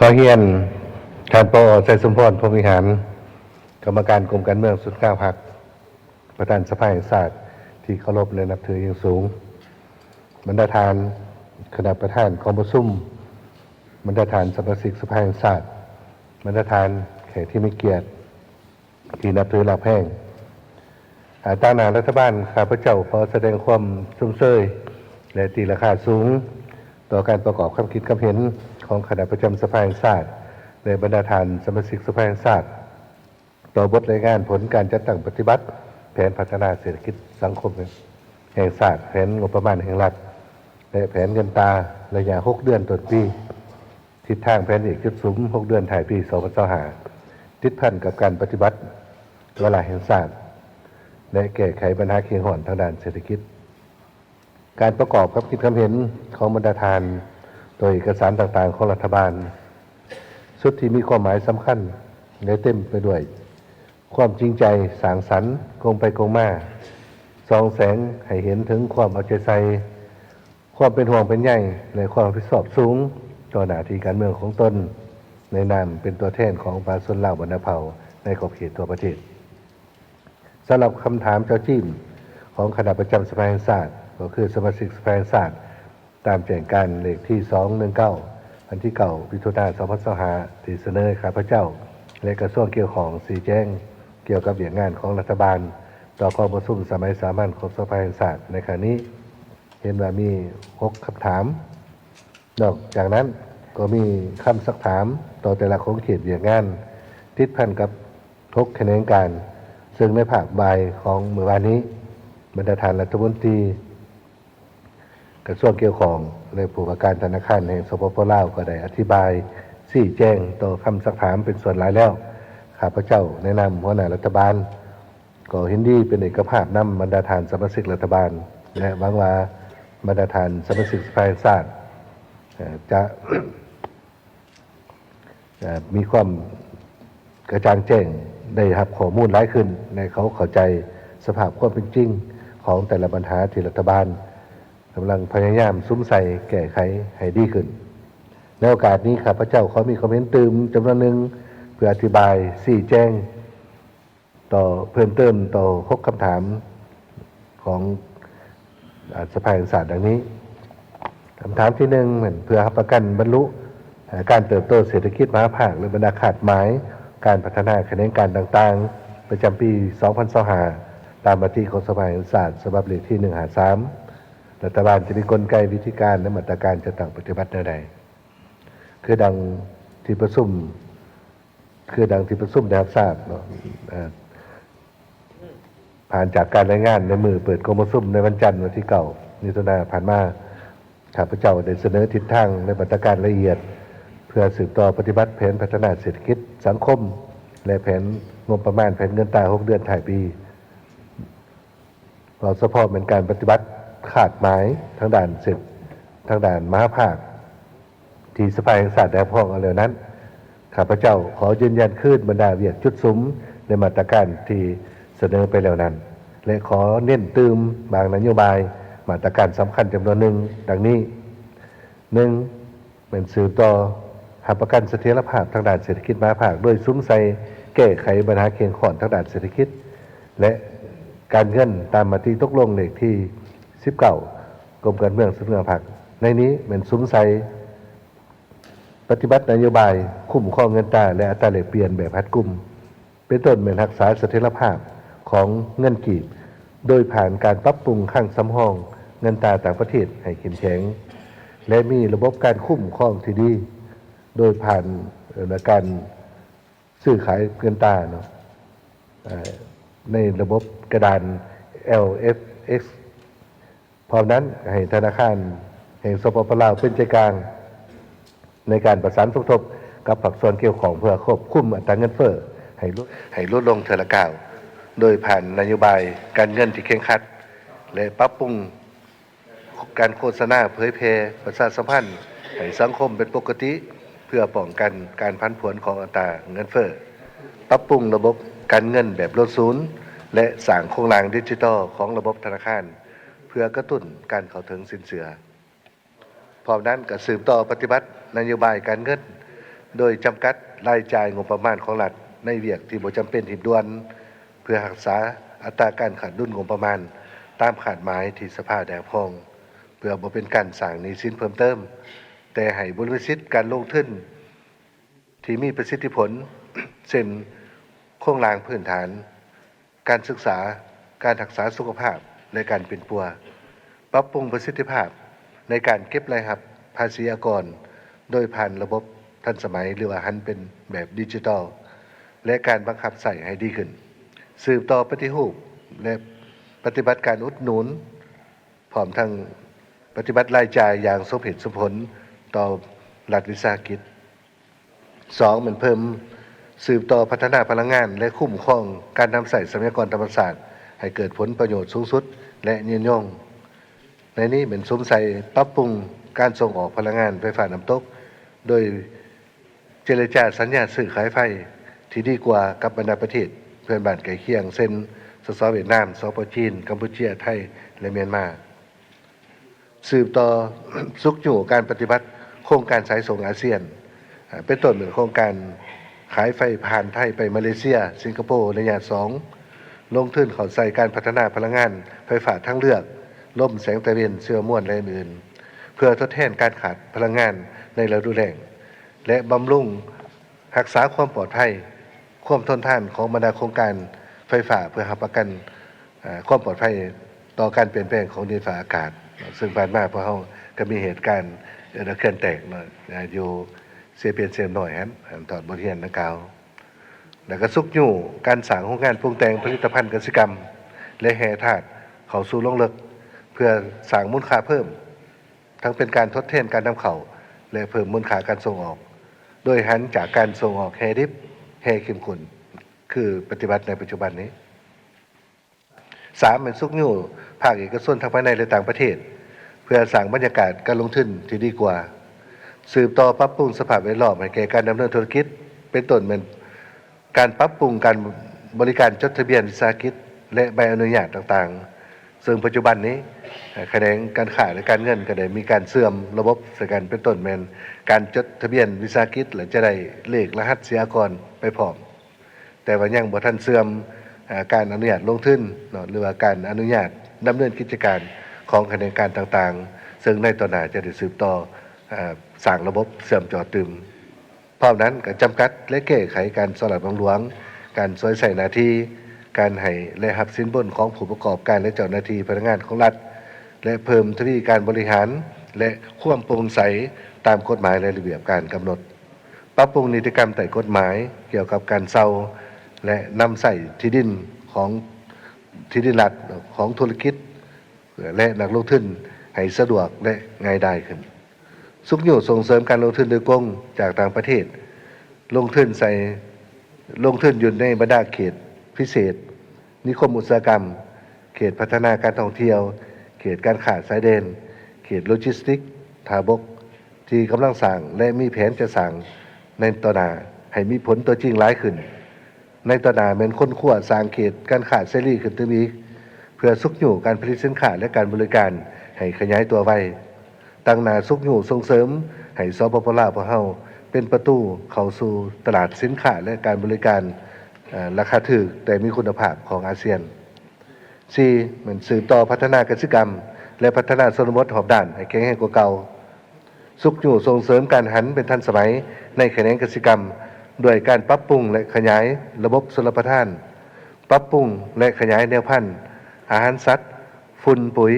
ຂໍຮຽນທ່ານ ປອ ໄຊສົມພອນ ພົມວິຫານ, ກຳມະການກົມການເມືອງສູນກາງພັກ, ປະທານສະພາແຫ່ງຊາດທີ່ເຄົາລົບ ແລະ ນັບຖືຢ່າງສູງ, ບັນດາທ່ານຄະນະປະທານກອງປະຊຸມ, ບັນດາທ່ານສະມາຊິກສະພາແຫ່ງຊາດ, ບັນດາທ່ານແຂກທີ່ມີກຽດ ທີ່ນັບຖືຮັກແພງ. ອາ, ຕາງໜ້າລັດຖະບານ, ຂ້າພະເຈົ້າຂໍສະແດງຄວາມຊົມເຊີຍ ແລະ ຕີລາຄາສູງຕໍ່ການປະກອບຄຳຄິດຄຳເຫັນຂອງຄະນະປະຈຳສະພາແຫ່ງຊາດ ແລະ ບັນດາທ່ານສະມາຊິກສະພາແຫ່ງຊາດ ຕໍ່ບົດລາຍງານຜົນການຈັດຕັ້ງປະຕິບັດແຜນພັດທະນາເສດຖະກິດສັງຄົມແຫ່ງຊາດ, ແຜນງົບປະມານແຫ່ງລັດ ແລະ ແຜນເງິນຕາໄລຍະຫົກເດືອນຕົ້ນປີ. ທິດທາງແຜນເອກຈຸດສຸມ ຫົກເດືອນທ້າຍປີສອງພັນຊາວຫ້າ ຕິດພັນກັບການປະຕິບັດວາລະແຫ່ງຊາດ ແລະ ແກ້ໄຂບັນຫາເຂດຮ້ອນທາງດ້ານເສດຖະກິດ. ການປະກອບຄຳຄິດຄຳເຫັນຂອງບັນດາທ່ານຕໍ່ເອກະສານຕ່າງໆຂອງລັດຖະບານ ຊຸດທີ່ມີຄວາມໝາຍສຳຄັນ ແລະ ເຕັມໄປດ້ວຍຄວາມຈິງໃຈ, ສ້າງສັນ, ກົງໄປກົງມາ, ສ່ອງແສງໃຫ້ເຫັນເຖິງຄວາມເອົາໃຈໃສ່, ຄວາມເປັນຫ່ວງເປັນໃຍ ແລະ ຄວາມຮັບຜິດຊອບສູງຕໍ່ໜ້າທີ່ການເມືອງຂອງຕົນ ໃນນາມເປັນຕົວແທນຂອງປະຊາຊົນລາວບັນດາເຜົ່າໃນຂອບເຂດທົ່ວປະເທດ. ສຳລັບຄຳຖາມເຈາະຈີນຂອງຄະນະປະຈຳສະພາແຫ່ງຊາດ ກໍຄືສະມາຊິກສະພາແຫ່ງຊາດ ຕາມແຈ້ງການເລກທີສອງໜຶ່ງເກົ້າ ວັນທີເກົ້າ ມິຖຸນາ ສອງພັນຊາວຫ້າ ທີ່ສະເໜີໃຫ້ຂ້າພະເຈົ້າ ແລະ ກະຊວງກ່ຽວຂ້ອງຊີ້ແຈງກ່ຽວກັບວຽກງານຂອງລັດຖະບານຕໍ່ກອງປະຊຸມສະໄໝສາມັນຂອງສະພາແຫ່ງຊາດໃນຄັ້ງນີ້. ເຫັນວ່າມີຫົກຄຳຖາມ. ນອກຈາກນັ້ນກໍມີຄຳຊັກຖາມຕໍ່ແຕ່ລະຂົງເຂດວຽກງານ ຕິດພັນກັບຫົກຂະແໜງການ, ເຊິ່ງໃນພາກບ່າຍຂອງມື້ວານນີ້, ບັນດາທ່ານລັດຖະມົນຕີ, ກະຊວງກ່ຽວຂ້ອງ ແລະ ຜູ້ວ່າການທະນາຄານແຫ່ງ ສປປ ລາວ ກໍໄດ້ອະທິບາຍຊີ້ແຈງຕໍ່ຄຳຊັກຖາມເປັນສ່ວນຫຼາຍແລ້ວ. ຂ້າພະເຈົ້າໃນນາມຫົວໜ້າລັດຖະບານ ກໍເຫັນດີເປັນເອກະພາບນຳບັນດາທ່ານສະມາຊິກລັດຖະບານ ແລະ ຫວັງວ່າບັນດາທ່ານສະມາຊິກສະພາແຫ່ງຊາດ ເອີ່ ຈະ ເອີ່ ມີຄວາມກະຈ່າງແຈ້ງ, ໄດ້ຮັບຂໍ້ມູນຫຼາຍຂຶ້ນ ແລະ ເຂົາເຂົ້າໃຈສະພາບຄວາມເປັນຈິງຂອງແຕ່ລະບັນຫາທີ່ລັດຖະບານກຳລັງພະຍາຍາມສຸມໃສ່ແກ້ໄຂໃຫ້ດີຂຶ້ນ. ໃນໂອກາດນີ້ ຂ້າພະເຈົ້າຂໍມີຄວາມເຫັນຕື່ມຈຳນວນໜຶ່ງ ເພື່ອອະທິບາຍຊີ້ແຈງ ຕໍ່ ເພີ່ມເຕີມຕໍ່ຫົກຄຳຖາມຂອງ ອາ ສະພາແຫ່ງຊາດດັ່ງນີ້. ຄຳຖາມທີໜຶ່ງແມ່ນ ເພື່ອຮັບປະກັນບັນລຸ ອາ ການເຕີບໂຕເສດຖະກິດມະຫາພາກ ແລະ ບັນດາຄາດໝາຍການພັດທະນາຂະແໜງການຕ່າງໆ ປະຈຳປີສອງພັນຊາວຫ້າ ຕາມມະຕິຂອງສະພາແຫ່ງຊາດ ສະບັບເລກທີໜຶ່ງຫ້າສາມ ລັດຖະບານຈະມີກົນໄກ, ວິທີການ ແລະ ມາດຕະການຈັດຕັ້ງປະຕິບັດແນວໃດ? ຄືດັ່ງທີ່ປະຊຸມ ຄືດັ່ງທີ່ປະຊຸມໄດ້ຮັບຊາບເນາະ ເອີ່ ຜ່ານຈາກການລາຍງານໃນມື້ເປີດກອງປະຊຸມໃນວັນຈັນ ວັນທີເກົ້າ ມິຖຸນາຜ່ານມາ, ຂ້າພະເຈົ້າໄດ້ສະເໜີທິດທາງ ແລະ ມາດຕະການລະອຽດ ເພື່ອສືບຕໍ່ປະຕິບັດແຜນພັດທະນາເສດຖະກິດສັງຄົມ ແລະ ແຜນງົບປະມານ ແຜນເງິນຕາຫົກເດືອນທ້າຍປີ. ເວົ້າສະເພາະແມ່ນການປະຕິບັດຄາດໝາຍທາງດ້ານເສດ ທາງດ້ານມະຫາພາກ ທີ່ສະພາແຫ່ງຊາດໄດ້ຮັບຮອງເອົາແລ້ວນັ້ນ, ຂ້າພະເຈົ້າຂໍຢືນຢັນຄືນບັນດາວຽກຈຸດສຸມ ແລະ ມາດຕະການທີ່ສະເໜີໄປແລ້ວນັ້ນ ແລະ ຂໍເນັ້ນຕື່ມບາງນະໂຍບາຍ, ມາດຕະການສຳຄັນຈຳນວນໜຶ່ງ ດັ່ງນີ້: ໜຶ່ງ ແມ່ນສືບຕໍ່ຮັບປະກັນສະຖຽນລະພາບທາງດ້ານເສດຖະກິດມະຫາພາກ ໂດຍສຸມໃສ່ແກ້ໄຂບັນຫາເຄັ່ງຄ້ອນທາງດ້ານເສດຖະກິດ ແລະ ການເງິນ ຕາມມະຕິຕົກລົງເລກທີສິບເກົ້າ ກົມການເມືອງສູນກາງພັກ. ໃນນີ້ແມ່ນສຸມໃສ່ປະຕິບັດນະໂຍບາຍຄຸ້ມຄອງເງິນຕາ ແລະ ອັດຕາແລກປ່ຽນແບບຮັດກຸມ. ເປັນຕົ້ນແມ່ນຮັກສາສະຖຽນລະພາບຂອງເງິນກີບ ໂດຍຜ່ານການປັບປຸງຄັງສຳຮອງເງິນຕາຕ່າງປະເທດໃຫ້ເຂັ້ມແຂງ ແລະ ມີລະບົບການຄຸ້ມຄອງທີ່ດີ ໂດຍຜ່ານ ເອີ່ ການຊື້ຂາຍເງິນຕາເນາະ ເອີ່ ໃນລະບົບກະດານ ແອລ ເອັຟ ເອັກ ພ້ອມນັ້ນ ໃຫ້ທະນາຄານແຫ່ງ ສປປ ລາວ ເປັນໃຈກາງໃນການປະສານສົມທົບກັບພາກສ່ວນກ່ຽວຂ້ອງ ເພື່ອຄວບຄຸມອັດຕາເງິນເຟີ້ໃຫ້ຫຼຸດ ໃຫ້ຫຼຸດລົງເທື່ອລະກ້າວ ໂດຍຜ່ານນະໂຍບາຍການເງິນທີ່ເຄັ່ງຄັດ ແລະ ປັບປຸງການໂຄສະນາເຜີຍແຜ່ປະຊາສຳພັນໃຫ້ສັງຄົມເປັນປົກກະຕິ ເພື່ອປ້ອງກັນການຜັນຜວນຂອງອັດຕາເງິນເຟີ້, ປັບປຸງລະບົບການເງິນແບບໂລນສູນ ແລະ ສ້າງໂຄງລ່າງດິຈິຕອລຂອງລະບົບທະນາຄານ ເພື່ອກະຕຸ້ນການເຂົ້າເຖິງສິນເຊື່ອ. ພ້ອມນັ້ນກໍສືບຕໍ່ປະຕິບັດນະໂຍບາຍການເງິນ ໂດຍຈຳກັດລາຍຈ່າຍງົບປະມານຂອງລັດໃນວຽກທີ່ບໍ່ຈຳເປັນຮີບດ່ວນ ເພື່ອຮັກສາອັດຕາການຂາດດຸນງົບປະມານຕາມຄາດໝາຍທີ່ສະພາໄດ້ຮັບຮອງ ເພື່ອບໍ່ເປັນການສ້າງໜີ້ສິນເພີ່ມເຕີມ, ແຕ່ໃຫ້ບຸລິມະສິດການລົງທຶນທີ່ມີປະສິດທິຜົນ ເຊັ່ນ ໂຄງລ່າງພື້ນຖານ, ການສຶກສາ, ການຮັກສາສຸຂະພາບ ແລະ ການປິ່ນປົວ, ປັບປຸງປະສິດທິພາບໃນການເກັບລາຍຮັບພາສີອາກອນ ໂດຍຜ່ານລະບົບທັນສະໄໝ ຫຼືວ່າຫັນເປັນແບບດິຈິຕອລ ແລະ ການບັງຄັບໃຊ້ໃຫ້ດີຂຶ້ນ, ສືບຕໍ່ປະຕິຮູບ ແລະ ປະຕິບັດການອຸດໜູນ ພ້ອມທັງປະຕິບັດລາຍຈ່າຍຢ່າງສົມເຫດສົມຜົນຕໍ່ລັດວິສາຫະກິດ. ສອງ ແມ່ນເພີ່ມສືບຕໍ່ພັດທະນາພະລັງງານ ແລະ ຄຸ້ມຄອງການນຳໃຊ້ຊັບພະຍາກອນທຳມະຊາດໃຫ້ເກີດຜົນປະໂຫຍດສູງສຸດ ແລະ ຍືນຍົງ. ໃນນີ້ແມ່ນສຸມໃສ່ປັບປຸງການສົ່ງອອກພະລັງງານໄຟຟ້ານ້ຳຕົກ ໂດຍເຈລະຈາສັນຍາຊື້ຂາຍໄຟທີ່ດີກວ່າກັບບັນດາປະເທດເພື່ອນບ້ານໃກ້ຄຽງ ເຊັ່ນ ສສ ຫວຽດນາມ, ສປ ຈີນ, ກຳປູເຈຍ, ໄທ ແລະ ມຽນມາ. ສືບຕໍ່ຊຸກຍູ້ການປະຕິບັດໂຄງການສາຍສົ່ງອາຊຽນ, ເປັນຕົ້ນເປັນໂຄງການຂາຍໄຟຜ່ານໄທໄປມາເລເຊຍ, ສິງກະໂປ ໄລຍະສອງ, ລົງທຶນເຂົ້າໃສ່ການພັດທະນາພະລັງງານໄຟຟ້າທາງເລືອກ, ລົມ, ແສງຕາເວັນ, ຊີວະມວນ ແລະ ອື່ນໆ ເພື່ອທົດແທນການຂາດພະລັງງານໃນລະດູແລ້ງ ແລະ ບຳລຸງຮັກສາຄວາມປອດໄພ, ຄວາມທົນທານຂອງບັນດາໂຄງການໄຟຟ້າ ເພື່ອຮັບປະກັນ ເອີ ຄວາມປອດໄພຕໍ່ການປ່ຽນແປງຂອງດິນຟ້າອາກາດ. ເຊິ່ງຜ່ານມາພວກເຮົາກໍມີເຫດການ ເອີ ເຂື່ອນແຕກເນາະ ຢູ່ເຊປຽນ ເຊນ້ອຍຫັ້ນ ຖອດບົດຮຽນດັ່ງກ່າວ. ແລ້ວກໍຊຸກຍູ້ການສ້າງໂຮງງານປຸງແຕ່ງຜະລິດຕະພັນກະສິກຳ ແລະ ແຮ່ທາດເຂົ້າສູ່ລົງເລິກ ເພື່ອສ້າງມູນຄ່າເພີ່ມ ທັງເປັນການທົດແທນການນຳເຂົ້າ ແລະ ເພີ່ມມູນຄ່າການສົ່ງອອກ ໂດຍຫັນຈາກການສົ່ງອອກແຮ່ດິບ, ແຮ່ເຂັ້ມຂຸ້ນ ຄືປະຕິບັດໃນປັດຈຸບັນນີ້. ສາມ ແມ່ນຊຸກຍູ້ພາກເອກະຊົນທັງພາຍໃນ ແລະ ຕ່າງປະເທດ ເພື່ອສ້າງບັນຍາກາດການລົງທຶນທີ່ດີກວ່າ, ສືບຕໍ່ປັບປຸງສະພາບແວດລ້ອມໃຫ້ແກ່ການດຳເນີນທຸລະກິດ ເປັນຕົ້ນແມ່ນ ການປັບປຸງການບໍລິການຈົດທະບຽນວິສາຫະກິດ ແລະ ໃບອະນຸຍາດຕ່າງໆ, ເຊິ່ງປັດຈຸບັນນີ້ ຂະແໜງການຄ້າ ແລະ ການເງິນກໍໄດ້ມີການເຊື່ອມລະບົບໃສ່ກັນ ເປັນຕົ້ນແມ່ນການຈົດທະບຽນວິສາຫະກິດ ແລະ ຈະໄດ້ເລກລະຫັດເສຍອາກອນໄປພ້ອມ, ແຕ່ວ່າຍັງບໍ່ທັນເຊື່ອມ ອາ ການອະນຸຍາດລົງທຶນເນາະ ຫຼືວ່າການອະນຸຍາດດຳເນີນກິດຈະການຂອງຂະແໜງການຕ່າງໆ, ເຊິ່ງໃນຕໍ່ໜ້າຈະໄດ້ສືບຕໍ່ ອາ ສ້າງລະບົບເຊື່ອມຕໍ່ຕື່ມ. ພ້ອມນັ້ນກໍຈຳກັດ ແລະ ແກ້ໄຂການສໍ້ລາດບັງຫຼວງ, ການສວຍໃຊ້ໜ້າທີ່, ການໃຫ້ ແລະ ຮັບສິນບົນຂອງຜູ້ປະກອບການ ແລະ ເຈົ້າໜ້າທີ່ພະນັກງານຂອງລັດ ແລະ ເພີ່ມທະວີການບໍລິຫານ ແລະ ຄວາມໂປ່ງໃສຕາມກົດໝາຍ ແລະ ລະບຽບການກຳນົດ. ປັບປຸງນິຕິກຳໃຕ້ກົດໝາຍກ່ຽວກັບການເຊົ່າ ແລະ ນຳໃຊ້ທີ່ດິນຂອງ ທີ່ດິນລັດ ຂອງທຸລະກິດ ແລະ ນັກລົງທຶນໃຫ້ສະດວກ ແລະ ງ່າຍດາຍຂຶ້ນ. ຊຸກຍູ້ສົ່ງເສີມການລົງທຶນໂດຍກົງຈາກຕ່າງປະເທດ ລົງທຶນໃສ່ ລົງທຶນຢູ່ໃນບັນດາເຂດພິເສດ, ນິຄົມອຸດສາຫະກຳ, ເຂດພັດທະນາການທ່ອງທ່ຽວ, ເຂດການຄ້າຊາຍແດນ, ເຂດໂລຈິສຕິກ, ທ່າບົກ ທີ່ກຳລັງສ້າງ ແລະ ມີແຜນຈະສ້າງໃນຕໍ່ໜ້າ ໃຫ້ມີຜົນຕົວຈິງຫຼາຍຂຶ້ນ. ໃນຕໍ່ໜ້າແມ່ນຄົ້ນຄວ້າສ້າງເຂດການຄ້າເສລີຂຶ້ນຕື່ມອີກ ເພື່ອຊຸກຍູ້ການຜະລິດສິນຄ້າ ແລະ ການບໍລິການໃຫ້ຂະຫຍາຍຕົວໄວ, ຕັ້ງໜ້າຊຸກຍູ້ສົ່ງເສີມໃຫ້ ສປປ ລາວ ພວກເຮົາເປັນປະຕູເຂົ້າສູ່ຕະຫຼາດສິນຄ້າ ແລະ ການບໍລິການ ເອີ ລາຄາຖືກແຕ່ມີຄຸນນະພາບຂອງອາຊຽນ. ສີ່ ແມ່ນສືບຕໍ່ພັດທະນາກະສິກຳ ແລະ ພັດທະນາຊົນນະບົດຮອບດ້ານໃຫ້ແຂງແຮງກວ່າເກົ່າ, ຊຸກຍູ້ສົ່ງເສີມການຫັນເປັນທັນສະໄໝໃນຂະແໜງກະສິກຳ ດ້ວຍການປັບປຸງ ແລະ ຂະຫຍາຍລະບົບຊົນລະປະທານ, ປັບປຸງ ແລະ ຂະຫຍາຍແນວພັນອາຫານສັດ, ຝຸ່ນ, ປຸ໋ຍ,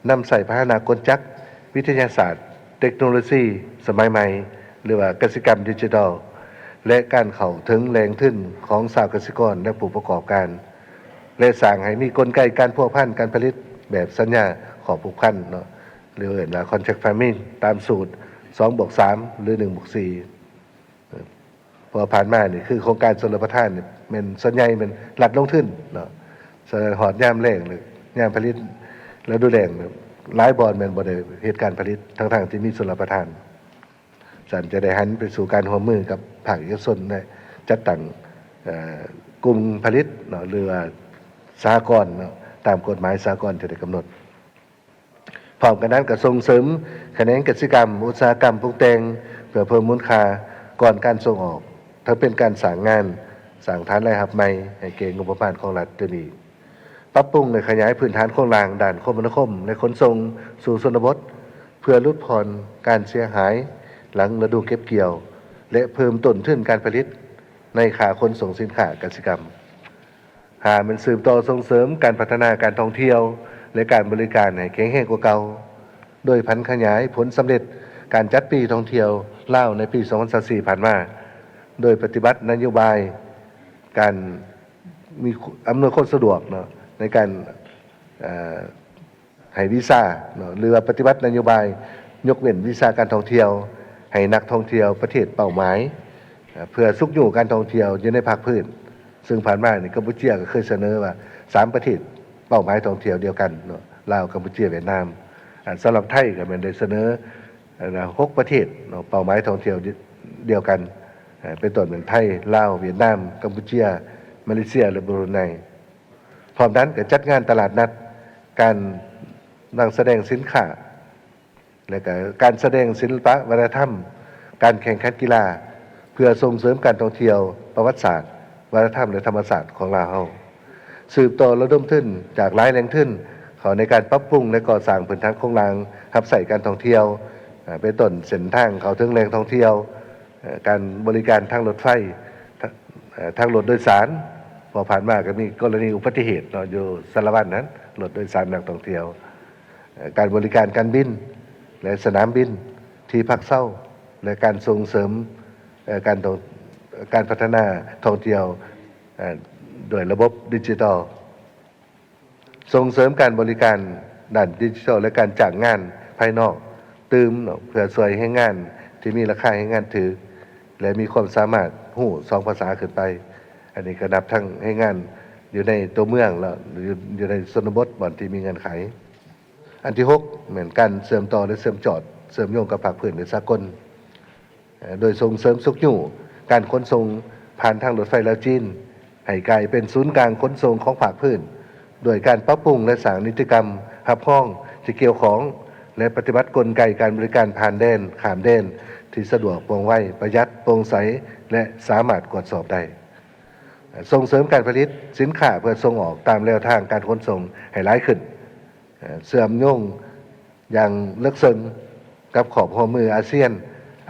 ນຳໃຊ້ພາຫະນະກົນຈັກ, ວິທະຍາສາດ, ເຕັກໂນໂລຊີສະໄໝໃໝ່ ຫຼືວ່າກະສິກຳດິຈິຕອລ ແລະ ການເຂົ້າເຖິງແຫຼ່ງທຶນຂອງຊາວກະສິກອນ ແລະ ຜູ້ປະກອບການ ແລະ ສ້າງໃຫ້ມີກົນໄກການພົວພັນການຜະລິດແບບສັນຍາຂໍ້ຜູກພັນເນາະ ຫຼືເອີ້ນວ່າ contract farming ຕາມສູດ ສອງບວກສາມ ຫຼື ໜຶ່ງບວກສີ່. ເພາະວ່າຜ່ານມານີ້ຄືໂຄງການຊົນລະປະທານນີ້ແມ່ນສ່ວນໃຫຍ່ແມ່ນລັດລົງທຶນເນາະ, ສະນັ້ນຮອດຍາມແລ້ງ ຫຼື ຍາມຜະລິດລະດູແລ້ງ ຫຼາຍບ່ອນແມ່ນບໍ່ໄດ້ເຮັດການຜະລິດ ທັງໆທີ່ມີຊົນລະປະທານ. ສະນັ້ນຈະໄດ້ຫັນໄປສູ່ການຮ່ວມມືກັບພາກເອກະຊົນ ແລະ ຈັດຕັ້ງ ເອີ ກຸ່ມຜະລິດເນາະ ຫຼືວ່າສະຫະກອນເນາະ ຕາມກົດໝາຍສາກົນທີ່ໄດ້ກຳນົດ. ພ້ອມກັນນັ້ນກໍສົ່ງເສີມຂະແໜງກະສິກຳ, ອຸດສາຫະກຳປຸງແຕ່ງ ເພື່ອເພີ່ມມູນຄ່າ ກ່ອນການສົ່ງອອກ, ທັງເປັນການສ້າງງານ, ສ້າງຖານລາຍຮັບໃໝ່ໃຫ້ແກ່ງົບປະມານຂອງລັດຕື່ມອີກ. ປັບປຸງ ແລະ ຂະຫຍາຍພື້ນຖານໂຄງລ່າງດ້ານຄົມມະນາຄົມ ແລະ ຂົນສົ່ງສູ່ຊົນນະບົດ ເພື່ອຫຼຸດຜ່ອນການເສຍຫາຍຫຼັງລະດູເກັບກ່ຽວ ແລະ ເພີ່ມຕົ້ນທຶນການຜະລິດໃນຂາຂົນສົ່ງສິນຄ້າກະສິກຳ. ຫ້າ ແມ່ນສືບຕໍ່ສົ່ງເສີມການພັດທະນາການທ່ອງທ່ຽວ ແລະ ການບໍລິການໃຫ້ແຂງແຮງກວ່າເກົ່າ, ໂດຍຜັນຂະຫຍາຍຜົນສຳເລັດການຈັດປີທ່ອງທ່ຽວລາວໃນປີສອງພັນຊາວສີ່ຜ່ານມາ, ໂດຍປະຕິບັດນະໂຍບາຍການມີ ອຳນວຍຄວາມສະດວກເນາະ ໃນການ ເອີ ໃຫ້ວີຊາເນາະ ຫຼືວ່າປະຕິບັດນະໂຍບາຍຍົກເວັ້ນວີຊາການທ່ອງທ່ຽວໃຫ້ນັກທ່ອງທ່ຽວປະເທດເປົ້າໝາຍ ເພື່ອຊຸກຍູ້ການທ່ອງທ່ຽວຢູ່ໃນພາກພື້ນ. ເຊິ່ງຜ່ານມານີ້ ກຳປູເຈຍກໍເຄີຍສະເໜີວ່າ ສາມປະເທດເປົ້າໝາຍທ່ອງທ່ຽວດຽວກັນເນາະ ລາວ, ກຳປູເຈຍ, ຫວຽດນາມ. ອາ ສຳລັບໄທກໍແມ່ນໄດ້ສະເໜີ ອາ ຫົກປະເທດເນາະ ເປົ້າໝາຍທ່ອງທ່ຽວດຽວກັນ ເປັນຕົ້ນແມ່ນໄທ, ລາວ, ຫວຽດນາມ, ກຳປູເຈຍ, ມາເລເຊຍ ແລະ ບຣູໄນ. ພ້ອມນັ້ນກໍຈັດງານຕະຫຼາດນັດ, ການວາງສະແດງສິນຄ້າ ແລະ ກະການສະແດງສິລະປະວັດທະນະທຳ, ການແຂ່ງຂັນກິລາ ເພື່ອສົ່ງເສີມການທ່ອງທ່ຽວປະຫວັດສາດ, ວັດທະນະທຳ ແລະ ທຳມະຊາດຂອງລາວເຮົາ. ສືບຕໍ່ລະດົມທຶນຈາກຫຼາຍແຫຼ່ງທຶນເຂົ້າໃນການປັບປຸງ ແລະ ກໍ່ສ້າງພື້ນຖານໂຄງລ່າງຮັບໃຊ້ການທ່ອງທ່ຽວ, ເປັນຕົ້ນເສັ້ນທາງເຂົ້າເຖິງແຫຼ່ງທ່ອງທ່ຽວ, ເອີ ການບໍລິການທາງລົດໄຟ, ທາ ເອີ ທາງລົດໂດຍສານ, ເພາະຜ່ານມາກໍມີກໍລະນີອຸບັດຕິເຫດເນາະ ຢູ່ສາລະວັນຫັ້ນ, ລົດໂດຍສານນັກທ່ອງທ່ຽວ, ເອີ ການບໍລິການການບິນ ແລະ ສະໜາມບິນ, ທີ່ພັກເຊົາ ແລະ ການສົ່ງເສີມ ເອີ ການທ່ອງ ການພັດທະນາທ່ອງທ່ຽວ ເອີ ດ້ວຍລະບົບດິຈິຕອລ. ສົ່ງເສີມການບໍລິການດ້ານດິຈິຕອລ ແລະ ການຈ້າງງານພາຍນອກຕື່ມເນາະ ເພື່ອຊ່ວຍແຮງງານທີ່ມີລາຄາແຮງງານຖືກ ແລະ ມີຄວາມສາມາດຮູ້ສອງພາສາຂຶ້ນໄປ. ອັນນີ້ກໍນັບທັງແຮງງານຢູ່ໃນຕົວເມືອງ ແລະ ຢູ່ ຢູ່ໃນຊົນນະບົດ ບ່ອນທີ່ມີເງື່ອນໄຂ. ອັນທີຫົກ ແມ່ນການເຊື່ອມຕໍ່ ແລະ ເຊື່ອມຈອດ ເຊື່ອມໂຍງກັບພາກພື້ນ ແລະ ສາກົນ. ໂດຍສົ່ງເສີມຊຸກຍູ້ການຂົນສົ່ງຜ່ານທາງລົດໄຟລາວຈີນ ໃຫ້ກາຍເປັນສູນກາງຂົນສົ່ງຂອງພາກພື້ນ ດ້ວຍການປັບປຸງ ແລະ ສ້າງນິຕິກຳຮັບຮອງທີ່ກ່ຽວຂ້ອງ ແລະ ປະຕິບັດກົນໄກການບໍລິການຜ່ານແດນ, ຂ້າມແດນ ທີ່ສະດວກ, ວ່ອງໄວ, ປະຢັດ, ໂປ່ງໃສ ແລະ ສາມາດກວດສອບໄດ້. ສົ່ງເສີມການຜະລິດສິນຄ້າເພື່ອສົ່ງອອກຕາມແລວທາງການຂົນສົ່ງໃຫ້ຫຼາຍຂຶ້ນ, ເຊື່ອມໂຍງ ຢ່າງເລິກເຊິ່ງກັບຂອບຮ່ວມມືອາຊຽນ,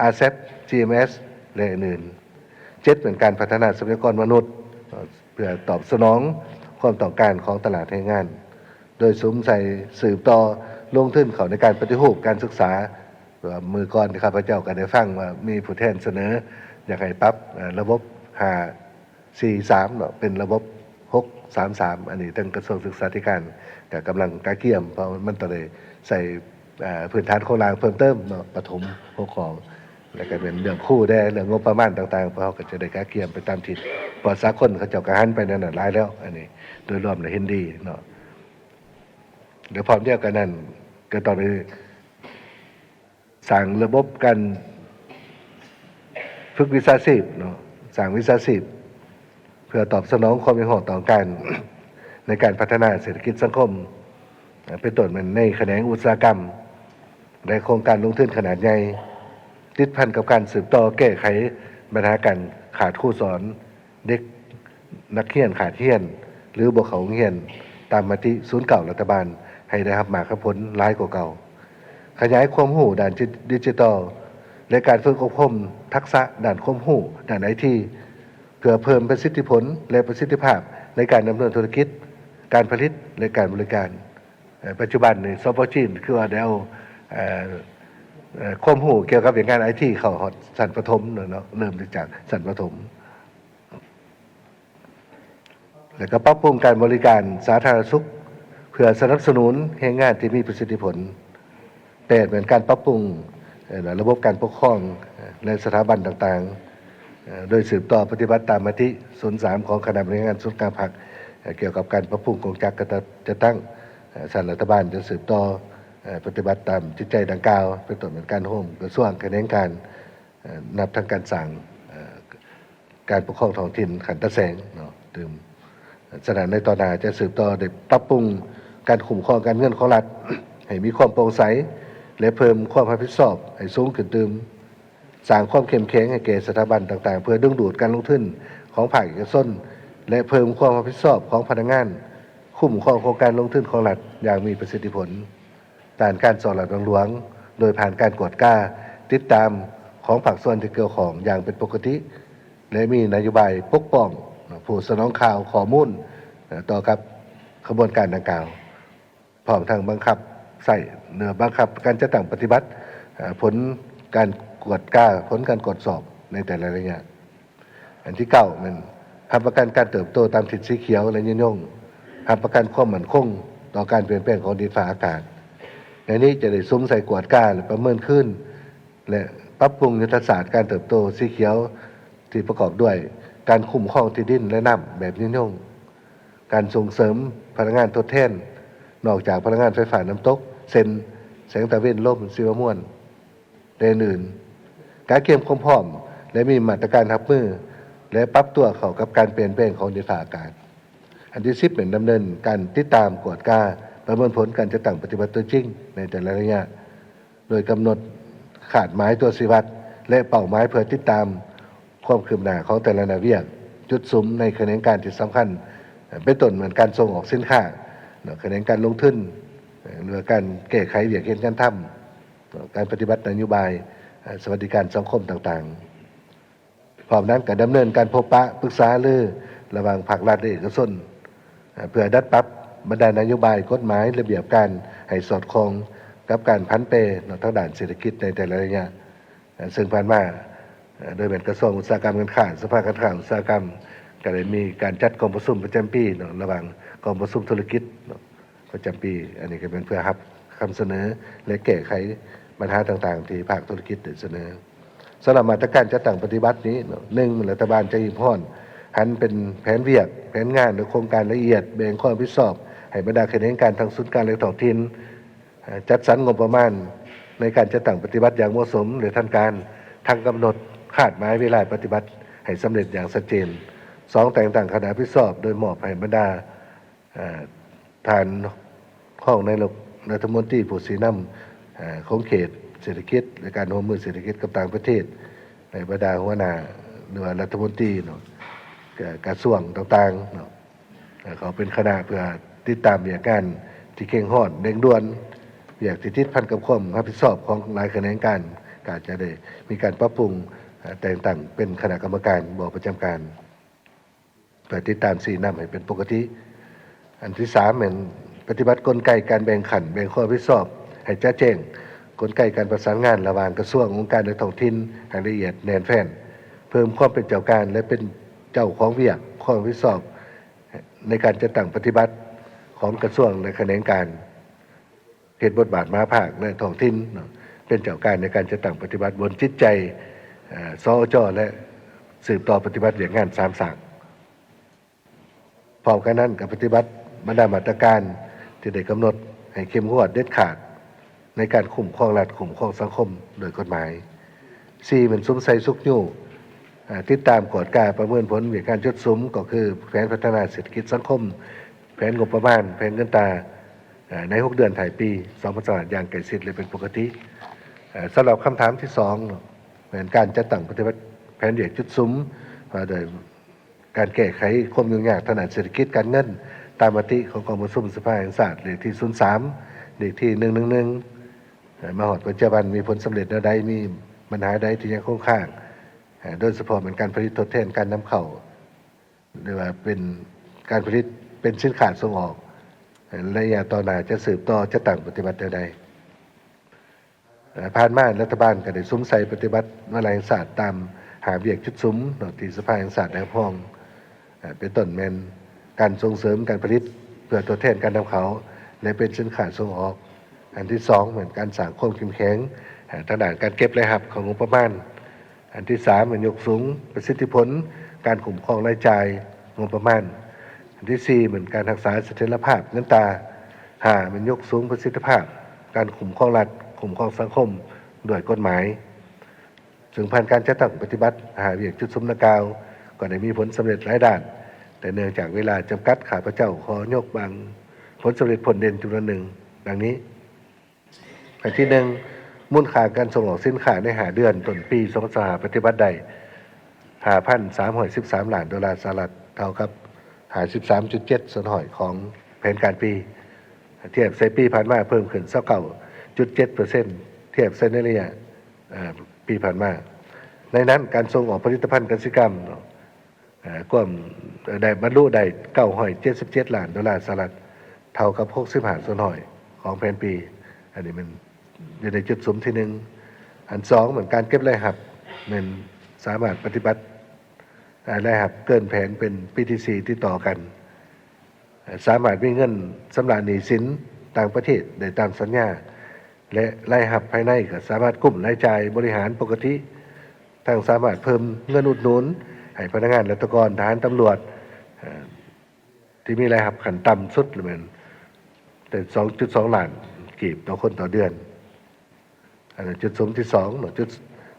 ອາເຊັບ, ຈີເອັມເອັສ ແລະ ອື່ນໆ. ເຈັດ ແມ່ນການພັດທະນາຊັບພະຍາກອນມະນຸດ ເພື່ອຕອບສະໜອງຄວາມຕ້ອງການຂອງຕະຫຼາດແຮງງານ ໂດຍສຸມໃສ່ສືບຕໍ່ລົງທຶນເຂົ້າໃນການປະຕິຮູບການສຶກສາ. ເພາະວ່າມື້ກ່ອນທີ່ຂ້າພະເຈົ້າກໍໄດ້ຟັງວ່າມີຜູ້ແທນສະເໜີຢາກໃຫ້ປັບ ເອີ ລະບົບຫ້າ ສີ່ສາມເນາະ ເປັນລະບົບຫົກສາມສາມ. ອັນນີ້ທາງກະຊວງສຶກສາທິການກໍກຳລັງກະກຽມ ເພາະມັນຕ້ອງໄດ້ໃສ່ ເອີ ພື້ນຖານໂຄງລ່າງເພີ່ມເຕີມເນາະ ປະຖົມຫົກຂໍ້ ແລ້ວກໍແມ່ນເລື່ອງຄູແດ່ ເລື່ອງງົບປະມານຕ່າງໆ ພວກເຮົາກໍຈະໄດ້ກະກຽມໄປຕາມທິດ ເພາະສາກົນເຂົາເຈົ້າກໍຫັນໄປແນວນັ້ນຫຼາຍແລ້ວ. ອັນນີ້ໂດຍລວມແລ້ວເຫັນດີເນາະ ແລະ ພ້ອມດຽວກັນນັ້ນກໍຕ້ອງໄດ້ ສ້າງລະບົບການຝຶກວິຊາຊີບເນາະ ສ້າງວິຊາຊີບ ເພື່ອຕອບສະໜອງຄວາມຮຽກຮ້ອງຕ້ອງການໃນການພັດທະນາເສດຖະກິດສັງຄົມ ເປັນຕົ້ນແມ່ນໃນຂະແໜງອຸດສາຫະກຳ ແລະ ໂຄງການລົງທຶນຂະໜາດໃຫຍ່ ຕິດພັນກັບການສືບຕໍ່ແກ້ໄຂບັນຫາການຂາດຄູສອນ ເດັກນັກຮຽນຂາດຮຽນ ຫຼື ບໍ່ເຂົ້າໂຮງຮຽນ ຕາມມະຕິສູນເກົ້າລັດຖະບານ ໃຫ້ໄດ້ຮັບໝາກຮັບຜົນຫຼາຍກວ່າເກົ່າ. ຂະຫຍາຍຄວາມຮູ້ດ້ານດິ ດິຈິຕອລ ແລະ ການຝຶກອົບຮົມທັກສະດ້ານຄວາມຮູ້ດ້ານໄອທີ ເພື່ອເພີ່ມປະສິດທິຜົນ ແລະ ປະສິດທິພາບໃນການດຳເນີນທຸລະກິດ, ການຜະລິດ ແລະ ການບໍລິການ. ເອີ ປັດຈຸບັນນີ້ ສປ ຈີນ ຄືວ່າໄດ້ເອົາ ເອີ ເອີ ຄວາມຮູ້ກ່ຽວກັບວຽກງານໄອທີເຂົ້າຮອດຊັ້ນປະຖົມແລ້ວເນາະ ເລີ່ມຈາກຊັ້ນປະຖົມ. ແລ້ວກໍປັບປຸງການບໍລິການສາທາລະນະສຸກ ເພື່ອສະໜັບສະໜູນແຮງງານທີ່ມີປະສິດທິຜົນ. ແປດ ແມ່ນການປັບປຸງ ເອີ ລະບົບການປົກຄອງ ເອີ ແລະ ສະຖາບັນຕ່າງໆ ເອີ ໂດຍສືບຕໍ່ປະຕິບັດຕາມມະຕິສູນສາມຂອງຄະນະບໍລິຫານງານສູນກາງພັກ ເອີ ກ່ຽວກັບການປັບປຸງກົງຈັກການຈັດຕັ້ງ. ເອີ ຊັ້ນລັດຖະບານຈະສືບຕໍ່ ເອີ ປະຕິບັດຕາມຈິດໃຈດັ່ງກ່າວ ເປັນຕົ້ນແມ່ນການໂຮມກະຊວງຂະແໜງການ ເອີ ນັບທັງການສ້າງ ເອີ ການປົກຄອງທ້ອງຖິ່ນຂັ້ນຕາແສງເນາະຕື່ມ. ສະນັ້ນ ໃນຕໍ່ໜ້າຈະສືບຕໍ່ໄດ້ປັບປຸງການຄຸ້ມຄອງການເງິນຂອງລັດໃຫ້ມີຄວາມໂປ່ງໃສ ແລະ ເພີ່ມຄວາມຮັບຜິດຊອບໃຫ້ສູງຂຶ້ນຕື່ມ. ສ້າງຄວາມເຂັ້ມແຂງໃຫ້ແກ່ສະຖາບັນຕ່າງໆ ເພື່ອດຶງດູດການລົງທຶນຂອງພາກເອກະຊົນ ແລະ ເພີ່ມຄວາມຮັບຜິດຊອບຂອງພະນັກງານຄຸ້ມຄອງໂຄງການລົງທຶນຂອງລັດຢ່າງມີປະສິດທິຜົນ ດ້ານການສໍ້ລາດບັງຫຼວງ ໂດຍຜ່ານການກວດກາ, ຕິດຕາມຂອງພາກສ່ວນທີ່ກ່ຽວຂ້ອງຢ່າງເປັນປົກກະຕິ ແລະ ມີນະໂຍບາຍປົກປ້ອງຜູ້ສະໜອງຂ່າວຂໍ້ມູນຕໍ່ກັບຂະບວນການດັ່ງກ່າວ, ພ້ອມທັງບັງຄັບໃຊ້ ຫຼື ບັງຄັບການຈັດຕັ້ງປະຕິບັດ ເອີ ຜົນການກວດກາ, ຜົນການກວດສອບໃນແຕ່ລະໄລຍະ. ອັນທີເກົ້າແມ່ນ ຮັບປະກັນການເຕີບໂຕຕາມທິດສີຂຽວ ແລະ ຍືນຍົງ ຮັບປະກັນຄວາມໝັ້ນຄົງຕໍ່ການປ່ຽນແປງຂອງດິນຟ້າອາກາດ. ໃນນີ້ຈະໄດ້ສຸມໃສ່ກວດກາ ແລະ ປະເມີນຄືນ ແລະ ປັບປຸງຍຸດທະສາດການເຕີບໂຕສີຂຽວ ທີ່ປະກອບດ້ວຍການຄຸ້ມຄອງທີ່ດິນ ແລະ ນ້ຳແບບຍືນຍົງ, ການສົ່ງເສີມພະລັງງານທົດແທນ ນອກຈາກພະລັງງານໄຟຟ້ານ້ຳຕົກ ເຊັ່ນ ແສງຕາເວັນ, ລົມ, ຊີວະມວນ ແລະ ອື່ນໆ, ການກຽມຄວາມພ້ອມ ແລະ ມີມາດຕະການຮັບມື ແລະ ປັບຕົວເຂົ້າກັບການປ່ຽນແປງຂອງດິນຟ້າອາກາດ. ອັນທີສິບແມ່ນດຳເນີນການຕິດຕາມ, ກວດກາ, ປະເມີນຜົນການຈັດຕັ້ງປະຕິບັດຕົວຈິງໃນແຕ່ລະໄລຍະ, ໂດຍກຳນົດຄາດໝາຍຕົວຊີ້ວັດ ແລະ ເປົ້າໝາຍເພື່ອຕິດຕາມຄວາມຄືບໜ້າຂອງແຕ່ລະໜ້າວຽກ, ຈຸດສຸມໃນຂະແໜງການທີ່ສຳຄັນ ເປັນຕົ້ນແມ່ນການສົ່ງອອກສິນຄ້າ, ຂະແໜງການລົງທຶນ ຫຼືວ່າການແກ້ໄຂວຽກເຮັດງານທຳ, ການປະຕິບັດນະໂຍບາຍ ສະຫວັດດີການສັງຄົມຕ່າງໆ. ພ້ອມນັ້ນກໍດຳເນີນການພົບປະປຶກສາລືລະຫວ່າງພາກລັດ ແລະ ເອກະຊົນ ເພື່ອດັດປັບບັນດານະໂຍບາຍ, ກົດໝາຍ, ລະບຽບການໃຫ້ສອດຄ່ອງກັບການຜັນແປທາງດ້ານເສດຖະກິດໃນແຕ່ລະໄລຍະ. ເຊິ່ງຜ່ານມາ ໂດຍແມ່ນກະຊວງອຸດສາຫະກຳການຄ້າ, ສະພາການຄ້າອຸດສາຫະກຳ ກໍໄດ້ມີການຈັດກອງປະຊຸມປະຈຳປີເນາະ ລະຫວ່າງກອງປະຊຸມທຸລະກິດເນາະ ປະຈຳປີ. ອັນນີ້ກໍແມ່ນເພື່ອຮັບຄຳສະເໜີ ແລະ ແກ້ໄຂບັນຫາຕ່າງໆ ທີ່ພາກທຸລະກິດໄດ້ສະເໜີ. ສຳລັບມາດຕະການຈັດຕັ້ງປະຕິບັດນີ້ເນາະ, ໜຶ່ງ ລັດຖະບານຈະຮີບຮ້ອນຫັນເປັນແຜນວຽກ, ແຜນງານ ແລະ ໂຄງການລະອຽດ, ແບ່ງຄວາມຮັບຜິດຊອບໃຫ້ບັນດາຂະແໜງການທັງສູນກາງ ແລະ ທ້ອງຖິ່ນ ຈັດສັນງົບປະມານໃນການຈັດຕັ້ງປະຕິບັດຢ່າງເໝາະສົມ ແລະ ທັນການ, ທັງກຳນົດຄາດໝາຍເວລາປະຕິບັດໃຫ້ສຳເລັດຢ່າງຊັດເຈນ. ສອງ ແຕ່ງຕັ້ງຄະນະຮັບຜິດຊອບ ໂດຍມອບໃຫ້ບັນດາ ເອີ ທ່ານຮອງນາຍົກລັດຖະມົນຕີຜູ້ຊີ້ນຳ ເອີ ຂົງເຂດເສດຖະກິດ ແລະ ການຮ່ວມມືເສດຖະກິດກັບຕ່າງປະເທດ ໃນບັນດາຫົວໜ້າ ຫຼືວ່າລັດຖະມົນຕີເນາະ ກະ ກະຊວງຕ່າງໆເນາະ ເອີ ເຂົາເປັນຄະນະເພື່ອຕິດຕາມວຽກງານທີ່ເຄັ່ງຮ້ອນເລັ່ງດ່ວນ, ວຽກທີ່ຕິດພັນກັບຄວາມຮັບຜິດຊອບຂອງຫຼາຍຂະແໜງການ ກໍອາດຈະໄດ້ມີການປັບປຸງ ເອີ ແຕ່ງຕັ້ງເປັນຄະນະກຳມະການບໍ່ປະຈຳການ ເພື່ອຕິດຕາມຊີ້ນຳໃຫ້ເປັນປົກກະຕິ. ອັນທີສາມແມ່ນປະຕິບັດກົນໄກການແບ່ງຂັ້ນ ແບ່ງຄວາມຮັບຜິດຊອບໃຫ້ຈະແຈ້ງ, ກົນໄກການປະສານງານລະຫວ່າງກະຊວງ, ອົງການ ແລະ ທ້ອງຖິ່ນໃຫ້ລະອຽດແໜ້ນແຟ້ນ, ເພີ່ມຄວາມເປັນເຈົ້າການ ແລະ ເປັນເຈົ້າຂອງວຽກ, ຄວາມຮັບຜິດຊອບໃນການຈັດຕັ້ງປະຕິບັດຂອງກະຊວງ ແລະ ຂະແໜງການ ເຮັດບົດບາດມະຫາພາກ ແລະ ທ້ອງຖິ່ນເນາະ ເປັນເຈົ້າການໃນການຈັດຕັ້ງປະຕິບັດບົນຈິດໃຈ ເອີ ສອຈ ແລະ ສືບຕໍ່ປະຕິບັດວຽກງານສາມສ້າງ. ພ້ອມກັນນັ້ນກໍປະຕິບັດບັນດາມາດຕະການທີ່ໄດ້ກຳນົດໃຫ້ເຂັ້ມງວດເດັດຂາດໃນການຄຸ້ມຄອງລັດ, ຄຸ້ມຄອງສັງຄົມໂດຍກົດໝາຍ. ສີ່ ແມ່ນສຸມໃສ່ຊຸກຍູ້ ເອີ ຕິດຕາມກວດກາປະເມີນຜົນວຽກງານຈຸດສຸມ ກໍຄືແຜນພັດທະນາເສດຖະກິດສັງຄົມ, ແຜນງົບປະມານ, ແຜນເງິນຕາ ເອີ ໃນຫົກເດືອນທ້າຍປີສອງພັນຊາວຫ້າ ຢ່າງໃກ້ຊິດ ແລະ ເປັນປົກກະຕິ. ເອີ ສຳລັບຄຳຖາມທີສອງເນາະ ແມ່ນການຈັດຕັ້ງປະຕິບັດແຜນວຽກຈຸດສຸມ ວ່າດ້ວຍການແກ້ໄຂຄວາມຫຍຸ້ງຍາກທາງດ້ານເສດຖະກິດການເງິນ ຕາມມະຕິຂອງກອງປະຊຸມສະພາແຫ່ງຊາດ ເລກທີສູນສາມ ເລກທີໜຶ່ງໜຶ່ງໜຶ່ງ ເອີ ມາຮອດປັດຈຸບັນມີຜົນສຳເລັດແນວໃດ, ມີບັນຫາໃດທີ່ຍັງຄົງຄ້າງ, ເອີ ໂດຍສະເພາະແມ່ນການຜະລິດທົດແທນການນຳເຂົ້າ ຫຼືວ່າເປັນການຜະລິດເປັນສິນຄ້າສົ່ງອອກ ໄລຍະຕໍ່ໜ້າຈະສືບຕໍ່ຈັດຕັ້ງປະຕິບັດແນວໃດ. ເອີ ຜ່ານມາລັດຖະບານກໍໄດ້ສຸມໃສ່ປະຕິບັດວາລະແຫ່ງຊາດຕາມຫ້າວຽກຈຸດສຸມເນາະ ທີ່ສະພາແຫ່ງຊາດໄດ້ຮັບຮອງ ເປັນຕົ້ນແມ່ນການສົ່ງເສີມການຜະລິດເພື່ອທົດແທນການນຳເຂົ້າ ແລະ ເປັນສິນຄ້າສົ່ງອອກ. ອັນທີສອງແມ່ນການສ້າງຄວາມເຂັ້ມແຂງ ເອີ ທາງດ້ານການເກັບລາຍຮັບເຂົ້າງົບປະມານ. ອັນທີສາມແມ່ນຍົກສູງປະສິດທິຜົນການຄຸ້ມຄອງລາຍຈ່າຍງົບປະມານ. ອັນທີສີ່ແມ່ນການຮັກສາສະຖຽນລະພາບເງິນຕາ. ຫ້າແມ່ນຍົກສູງປະສິດທິພາບການຄຸ້ມຄອງລັດ, ຄຸ້ມຄອງສັງຄົມດ້ວຍກົດໝາຍ. ເຊິ່ງຜ່ານການຈັດຕັ້ງປະຕິບັດຫ້າວຽກຈຸດສຸມດັ່ງກ່າວ ກໍໄດ້ມີຜົນສຳເລັດຫຼາຍດ້ານ, ແຕ່ເນື່ອງຈາກເວລາຈຳກັດ, ຂ້າພະເຈົ້າຂໍຍົກບາງຜົນສຳເລັດພົ້ນເດັ່ນຈຳນວນໜຶ່ງ ດັ່ງນີ້. ອັນທີໜຶ່ງ ມູນຄ່າການສົ່ງອອກສິນຄ້າໃນຫ້າເດືອນຕົ້ນປີສອງພັນຊາວຫ້າ ປະຕິບັດໄດ້ຫ້າພັນສາມຮ້ອຍສິບສາມລ້ານໂດລາສະຫະລັດ, ເທົ່າກັບຫ້າສິບສາມຈຸດເຈັດສ່ວນຮ້ອຍຂອງແຜນການປີ, ທຽບໃສ່ປີຜ່ານມາເພີ່ມຂຶ້ນຊາວເກົ້າຈຸດເຈັດເປີເຊັນ ທຽບໃສ່ໃນໄລຍະ ເອີ ປີຜ່ານມາ. ໃນນັ້ນ, ການສົ່ງອອກຜະລິດຕະພັນກະສິກຳ ເອີ ກວມ ເອີ ໄດ້ບັນລຸໄດ້ເກົ້າຮ້ອຍເຈັດສິບເຈັດລ້ານໂດລາສະຫະລັດ, ເທົ່າກັບຫົກສິບຫ້າສ່ວນຮ້ອຍຂອງແຜນປີ. ອັນນີ້ແມ່ນຢູ່ໃນຈຸດສຸມທີໜຶ່ງ. ອັນສອງແມ່ນການເກັບລາຍຮັບ ແມ່ນສາມາດປະຕິບັດ ເອີ ລາຍຮັບເກີນແຜນເປັນປີທີສີ່ຕິດຕໍ່ກັນ. ສາມາດມີເງິນຊຳລະໜີ້ສິນຕ່າງປະເທດໄດ້ຕາມສັນຍາ ແລະ ລາຍຮັບພາຍໃນກໍສາມາດກຸ້ມລາຍຈ່າຍບໍລິຫານປົກກະຕິ, ທັງສາມາດເພີ່ມເງິນອຸດໜູນໃຫ້ພະນັກງານລັດຖະກອນ, ທະຫານ, ຕຳຫຼວດ ເອີ ທີ່ມີລາຍຮັບຂັ້ນຕ່ຳສຸດແມ່ນແຕ່ສອງຈຸດສອງລ້ານກີບຕໍ່ຄົນຕໍ່ເດືອນ. ອັນນັ້ນຈຸດສຸມທີສອງເນາະ. ຈຸດ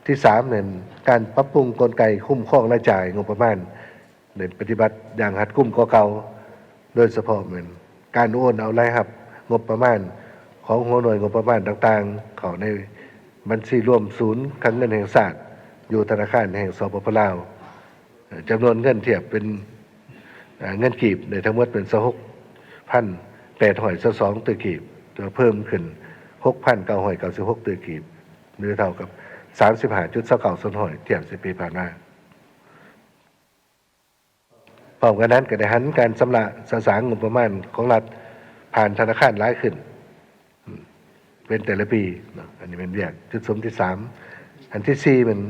ທີສາມແມ່ນການປັບປຸງກົນໄກຄຸ້ມຄອງລາຍຈ່າຍງົບປະມານ ໄດ້ປະຕິບັດຢ່າງຮັດກຸມກວ່າເກົ່າ, ໂດຍສະເພາະແມ່ນການໂອນເອົາລາຍຮັບງົບປະມານຂອງຫົວໜ່ວຍງົບປະມານຕ່າງໆ ເຂົ້າໃນບັນຊີລວມສູນຄັງເງິນແຫ່ງຊາດ ຢູ່ທະນາຄານແຫ່ງ ສປປ ລາວ. ຈຳນວນເງິນທຽບເປັນ ເອີ ເງິນກີບໄດ້ທັງໝົດເປັນຊາວຫົກພັນແປດຮ້ອຍຊາວສອງຕື້ກີບ, ເພີ່ມຂຶ້ນຫົກພັນເກົ້າຮ້ອຍເກົ້າສິບຫົກຕື້ກີບ ຫຼື ເທົ່າກັບສາມສິບຫ້າຈຸດຊາວເກົ້າສ່ວນຮ້ອຍ ທຽບໃສ່ປີຜ່ານມາ. ພ້ອມກັນນັ້ນກໍໄດ້ຫັນການຊຳລະສະສາງງົບປະມານຂອງລັດຜ່ານທະນາຄານຫຼາຍຂຶ້ນ ເປັນແຕ່ລະປີເນາະ. ອັນນີ້ແມ່ນວຽກຈຸດສຸມທີສາມ. ອັນທີສີ່ແມ່ນ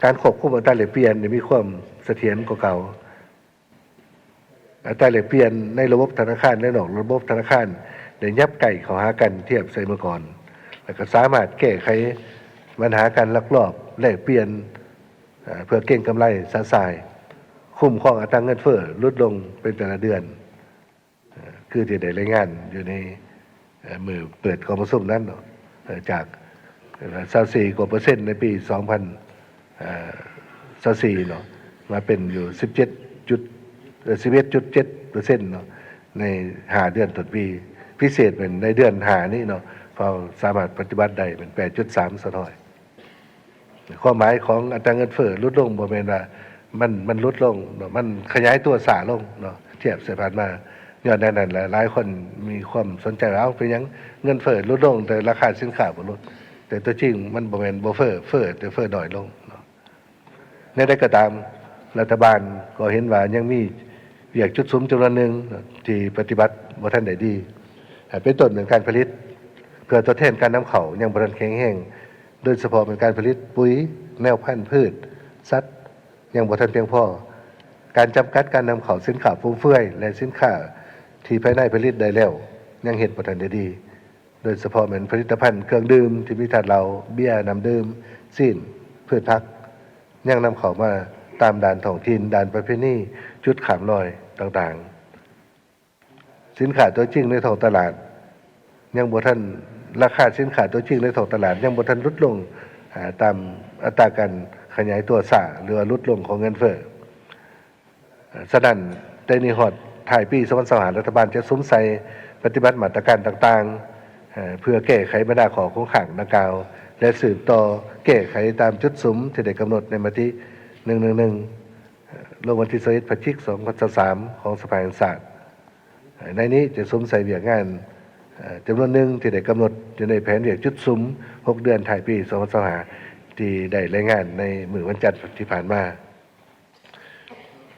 ການຄວບຄຸມອັດຕາແລກປ່ຽນໃຫ້ມີຄວາມສະຖຽນກວ່າເກົ່າ. ອັດຕາແລກປ່ຽນໃນລະບົບທະນາຄານ ແລະ ນອກລະບົບທະນາຄານໄດ້ຫຍັບໃກ້ເຂົ້າຫາກັນທຽບໃສ່ເມື່ອກ່ອນ, ແລ້ວກໍສາມາດແກ້ໄຂບັນຫາການລັກລອບແລກປ່ຽນ ເອີ ເພື່ອເກັງກຳໄລຊະຊາຍ, ຄຸ້ມຄອງອັດຕາເງິນເຟີ້ຫຼຸດລົງເປັນແຕ່ລະເດືອນ ເອີ ຄືທີ່ໄດ້ລາຍງານຢູ່ໃນ ເອີ ມື້ເປີດກອງປະຊຸມນັ້ນເນາະ, ເອີ ຈາກ ເອີ ຊາວສີ່ກວ່າເປີເຊັນໃນປີສອງພັນຊາວສີ່ເນາະ ມາເປັນຢູ່ສິບເຈັດຈຸດ ເອີ ສິບເອັດຈຸດເຈັດເປີເຊັນເນາະ ໃນຫ້າເດືອນຕົ້ນປີ, ພິເສດແມ່ນໃນເດືອນຫ້ານີ້ເນາະ ເຮົາສາມາດປະຕິບັດໄດ້ແມ່ນແປດຈຸດສາມສ່ວນຮ້ອຍ. ຄວາມໝາຍຂອງອັດຕາເງິນເຟີ້ຫຼຸດລົງ ບໍ່ແມ່ນວ່າມັນ ມັນຫຼຸດລົງເນາະ, ມັນຂະຫຍາຍຕົວຊ້າລົງເນາະ ທຽບໃສ່ຜ່ານມາ. ຍ້ອນແນວນັ້ນແຫຼະ ຫຼາຍຄົນມີຄວາມສົນໃຈວ່າ ເອົ້າ ເປັນຫຍັງເງິນເຟີ້ຫຼຸດລົງ ແຕ່ລາຄາສິນຄ້າບໍ່ຫຼຸດ? ແຕ່ຕົວຈິງມັນບໍ່ແມ່ນບໍ່ເຟີ້, ເຟີ້ ແຕ່ເຟີ້ໜ້ອຍລົງເນາະ. ແນວໃດກໍຕາມ, ລັດຖະບານກໍເຫັນວ່າຍັງມີວຽກຈຸດສຸມຈຳນວນໜຶ່ງທີ່ປະຕິບັດບໍ່ທັນໄດ້ດີ, ເປັນຕົ້ນເລື່ອງການຜະລິດເພື່ອທົດແທນການນຳເຂົ້າຍັງບໍ່ທັນແຂງແຮງ, ໂດຍສະເພາະແມ່ນການຜະລິດປຸ໋ຍ, ແນວພັນພືດ, ສັດ ຍັງບໍ່ທັນພຽງພໍ. ການຈຳກັດການນຳເຂົ້າສິນຄ້າຟຸມເຟືອຍ ແລະ ສິນຄ້າທີ່ພາຍໃນຜະລິດໄດ້ແລ້ວ ຍັງເຮັດບໍ່ທັນໄດ້ດີ. ໂດຍສະເພາະແມ່ນຜະລິດຕະພັນເຄື່ອງດື່ມທີ່ມີທາດເຫຼົ້າ, ເບຍ, ນ້ຳດື່ມ, ຊີ້ນ, ພືດຜັກ ຍັງນຳເຂົ້າມາຕາມດ່ານທ້ອງຖິ່ນ, ດ່ານປະເພນີ, ຈຸດຂ້າມລອຍຕ່າງໆ. ສິນຄ້າຕົວຈິງໃນທ້ອງຕະຫຼາດຍັງບໍ່ທັນ, ລາຄາສິນຄ້າຕົວຈິງໃນທ້ອງຕະຫຼາດຍັງບໍ່ທັນຫຼຸດລົງ, ອາ, ຕາມອັດຕາການຂະຫຍາຍຕົວຊ້າ ຫຼືວ່າຫຼຸດລົງຂອງເງິນເຟີ້. ສະນັ້ນ, ແຕ່ນີ້ຮອດທ້າຍປີສອງພັນຊາວຫ້າ ລັດຖະບານຈະສຸມໃສ່ປະຕິບັດມາດຕະການຕ່າງໆ ເພື່ອແກ້ໄຂບັນດາຂໍ້ຄົງຄ້າງດັ່ງກ່າວ ແລະ ສືບຕໍ່ແກ້ໄຂຕາມຈຸດສຸມທີ່ໄດ້ກຳນົດໃນມະຕິ ໜຶ່ງໜຶ່ງໜຶ່ງ ລົງວັນທີຊາວເອັດ ພະຈິກ ສອງພັນຊາວສາມ ຂອງສະພາແຫ່ງຊາດ. ໃນນີ້ຈະສຸມໃສ່ວຽກງານ ເອີ ຈຳນວນໜຶ່ງທີ່ໄດ້ກຳນົດຢູ່ໃນແຜນວຽກຈຸດສຸມຫົກເດືອນທ້າຍປີສອງພັນຊາວຫ້າ ທີ່ໄດ້ລາຍງານໃນມື້ວັນຈັນທີ່ຜ່ານມາ.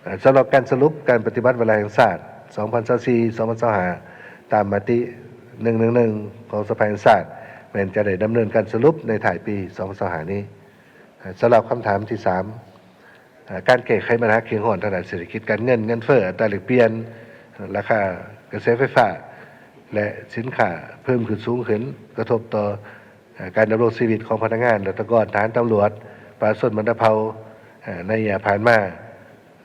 ເອີ ສຳລັບການສະຫຼຸບການປະຕິບັດວາລະແຫ່ງຊາດ ສອງພັນຊາວສີ່ ສອງພັນຊາວຫ້າ ຕາມມະຕິ ໜຶ່ງໜຶ່ງໜຶ່ງ ຂອງສະພາແຫ່ງຊາດ ແມ່ນຈະໄດ້ດຳເນີນການສະຫຼຸບໃນທ້າຍປີສອງພັນຊາວຫ້ານີ້. ສຳລັບຄຳຖາມທີສາມ ເອີ ການແກ້ໄຂບັນຫາເຂງຮ້ອນທາງດ້ານເສດຖະກິດການເງິນ, ເງິນເຟີ້, ອັດຕາແລກປ່ຽນ, ລາຄາກະແສໄຟຟ້າ ແລະ ສິນຄ້າເພີ່ມຂຶ້ນສູງຂຶ້ນ ກະທົບຕໍ່ ເອີ ການດຳລົງຊີວິດຂອງພະນັກງານ, ລັດຖະກອນ, ທະຫານ, ຕຳຫຼວດ, ປະຊາຊົນບັນດາເຜົ່າ ເອີ ໃນໄລຍະຜ່ານມາ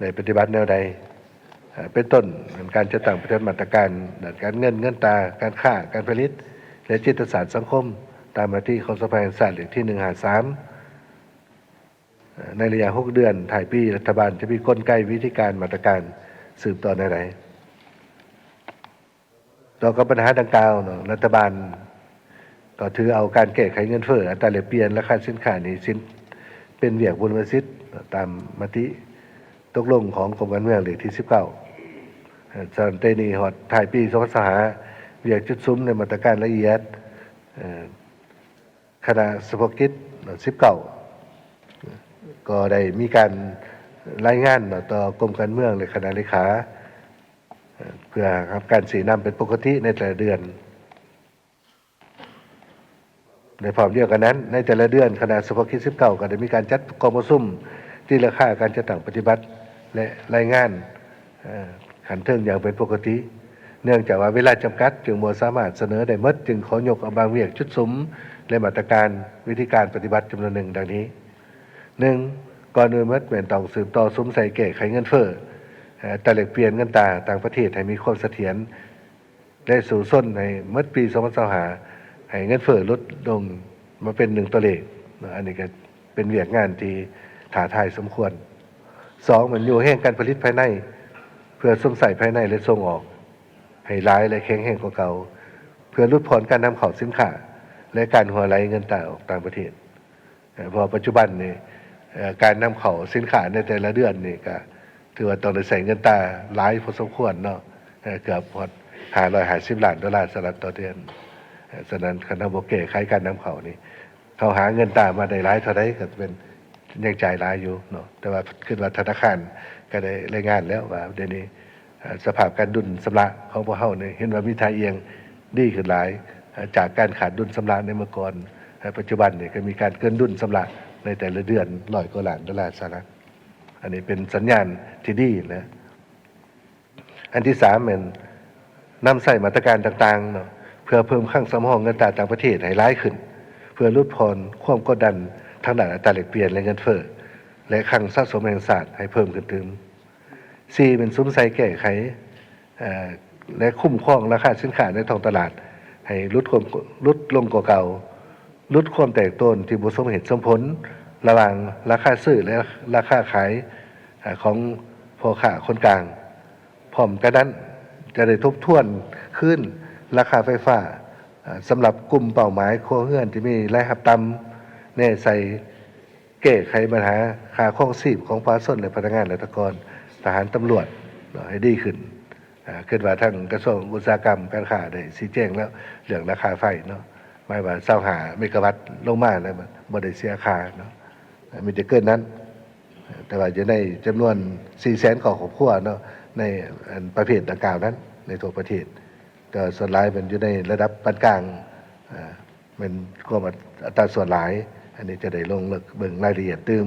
ໄດ້ປະຕິບັດແນວໃດ? ເອີ ເປັນຕົ້ນ ການຈັດຕັ້ງປະຕິບັດມາດຕະການດ້ານການເງິນ, ເງິນຕາ, ການຄ້າ, ການຜະລິດ ແລະ ເສດຖະສາດສັງຄົມ ຕາມມະຕິຂອງສະພາແຫ່ງຊາດເລກທີໜຶ່ງຫ້າສາມ. ໃນໄລຍະຫົກເດືອນທ້າຍປີ, ລັດຖະບານຈະມີກົນໄກ, ວິທີການ, ມາດຕະການສືບຕໍ່ແນວໃດ? ຕໍ່ກັບບັນຫາດັ່ງກ່າວເນາະ, ລັດຖະບານ ກໍຖືເອົາການແກ້ໄຂເງິນເຟີ້, ອັດຕາແລກປ່ຽນ, ລາຄາສິນຄ້າ, ໜີ້ສິນ ເປັນວຽກບຸລິມະສິດ ຕາມມະຕິຕົກລົງຂອງກົມການເມືອງເລກທີສິບເກົ້າ. ສະນັ້ນ ແຕ່ນີ້ຮອດທ້າຍປີສອງພັນຊາວຫ້າ ວຽກຈຸດສຸມໃນມາດຕະການລະອຽດ ເອີ ຄະນະສະເພາະກິດສິບເກົ້າ ກໍໄດ້ມີການລາຍງານເນາະ ຕໍ່ກົມການເມືອງ ແລະ ຄະນະເລຂາ ເພື່ອຮັບການຊີ້ນຳເປັນປົກກະຕິໃນແຕ່ລະເດືອນ. ໃນພ້ອມດຽວກັນນັ້ນ, ໃນແຕ່ລະເດືອນ ຄະນະສະເພາະກິດສິບເກົ້າ ກໍໄດ້ມີການຈັດກອງປະຊຸມຕີລາຄາການຈັດຕັ້ງປະຕິບັດ ແລະ ລາຍງານ ເອີ ຂັ້ນເທິງຢ່າງເປັນປົກກະຕິ. ເນື່ອງຈາກວ່າເວລາຈຳກັດ ຈຶ່ງບໍ່ສາມາດສະເໜີໄດ້ໝົດ, ຈຶ່ງຂໍຍົກເອົາບາງວຽກຈຸດສຸມ ແລະ ມາດຕະການ ວິທີການປະຕິບັດຈຳນວນໜຶ່ງ ດັ່ງນີ້: ໜຶ່ງ ກ່ອນອື່ນໝົດແມ່ນຕ້ອງສືບຕໍ່ສຸມໃສ່ແກ້ໄຂເງິນເຟີ້, ເອີ ອັດຕາແລກປ່ຽນເງິນຕາຕ່າງປະເທດໃຫ້ມີຄວາມສະຖຽນ ແລະ ສູ້ຊົນໃຫ້ໝົດປີສອງພັນຊາວຫ້າ ໃຫ້ເງິນເຟີ້ຫຼຸດລົງມາເປັນໜຶ່ງຕົວເລກເນາະ. ອັນນີ້ກໍເປັນວຽກງານທີ່ທ້າທາຍສົມຄວນ. ສອງ ແມ່ນຍູ້ແຮງການຜະລິດພາຍໃນ ເພື່ອຊົມໃຊ້ພາຍໃນ ແລະ ສົ່ງອອກໃຫ້ຫຼາຍ ແລະ ແຂງແຮງກວ່າເກົ່າ ເພື່ອຫຼຸດຜ່ອນການນຳເຂົ້າສິນຄ້າ ແລະ ການຮົ່ວໄຫຼເງິນຕາອອກຕ່າງປະເທດ. ເອີ ເພາະວ່າປັດຈຸບັນນີ້ ເອີ ການນຳເຂົ້າສິນຄ້າໃນແຕ່ລະເດືອນນີ້ກໍຖືວ່າຕ້ອງໄດ້ໃຊ້ເງິນຕາຫຼາຍພໍສົມຄວນເນາະ, ເອີ ເກືອບຮອດຫ້າຮ້ອຍຫ້າສິບລ້ານໂດລາສະຫະລັດຕໍ່ເດືອນ. ເອີ ສະນັ້ນ ຄັນເຮົາບໍ່ແກ້ໄຂການນຳເຂົ້ານີ້ ເຮົາຫາເງິນຕາມາໄດ້ຫຼາຍເທົ່າໃດກໍເປັນ ຍັງຈ່າຍຫຼາຍຢູ່ເນາະ, ແຕ່ວ່າຄິດວ່າທະນາຄານກໍໄດ້ລາຍງານແລ້ວວ່າ ດຽວນີ້ ເອີ ສະພາບການດຸນຊຳລະຂອງພວກເຮົານີ້ ເຫັນວ່າມີທ່າອ່ຽງດີຂຶ້ນຫຼາຍ ເອີ ຈາກການຂາດດຸນຊຳລະໃນເມື່ອກ່ອນ. ເອີ ປັດຈຸບັນນີ້ກໍມີການເກີນດຸນຊຳລະໃນແຕ່ລະເດືອນຮ້ອຍກວ່າລ້ານໂດລາສະຫະລັດ. ອັນນີ້ເປັນສັນຍານທີ່ດີນະ. ອັນທີສາມແມ່ນນຳໃຊ້ມາດຕະການຕ່າງໆເນາະ ເພື່ອເພີ່ມຄັງສຳຮອງເງິນຕາຕ່າງປະເທດໃຫ້ຫຼາຍຂຶ້ນ ເພື່ອຫຼຸດຜ່ອນຄວາມກົດດັນທາງດ້ານອັດຕາແລກປ່ຽນ ແລະ ເງິນເຟີ້ ແລະ ຄັງສະສົມແຫ່ງຊາດໃຫ້ເພີ່ມຂຶ້ນຕື່ມ. ສີ່ແມ່ນສຸມໃສ່ແກ້ໄຂ ເອີ ແລະ ຄຸ້ມຄອງລາຄາສິນຄ້າໃນທ້ອງຕະຫຼາດໃຫ້ຫຼຸດຄວາມ ຫຼຸດລົງກວ່າເກົ່າ, ຫຼຸດຄວາມແຕກໂຕນທີ່ບໍ່ສົມເຫດສົມຜົນລະຫວ່າງລາຄາຊື້ ແລະ ລາຄາຂາຍ ເອີ ຂອງພໍ່ຄ້າຄົນກາງ. ພ້ອມກັນນັ້ນ ຈະໄດ້ທົບທວນຄືນລາຄາໄຟຟ້າ ເອີ ສຳລັບກຸ່ມເປົ້າໝາຍຄົວເຮືອນທີ່ມີລາຍຮັບຕ່ຳ, ແນໃສ່ ແກ້ໄຂບັນຫາຄ່າຄອງຊີບຂອງປະຊາຊົນ ແລະ ພະນັກງານລັດຖະກອນ, ທະຫານ, ຕຳຫຼວດເນາະ ໃຫ້ດີຂຶ້ນ. ອາ ຄິດວ່າທາງກະຊວງອຸດສາຫະກຳການຄ້າໄດ້ຊີ້ແຈງແລ້ວ ເລື່ອງລາຄາໄຟເນາະ, ໝາຍວ່າຊາວຫ້າເມກາວັດລົງມາແລ້ວ ບໍ່ໄດ້ເສຍຄ່າເນາະ, ມີແຕ່ເກີນນັ້ນ. ແຕ່ວ່າຢູ່ໃນຈຳນວນສີ່ແສນກວ່າຄອບຄົວເນາະ ໃນ ອັນ ປະເພດດັ່ງກ່າວນັ້ນ ໃນທົ່ວປະເທດ, ແຕ່ວ່າສ່ວນຫຼາຍແມ່ນຢູ່ໃນລະດັບປານກາງ ອາ ແມ່ນຄວາມອັດຕາສ່ວນຫຼາຍ, ອັນນີ້ຈະໄດ້ລົງເລິກເບິ່ງລາຍລະອຽດຕື່ມ.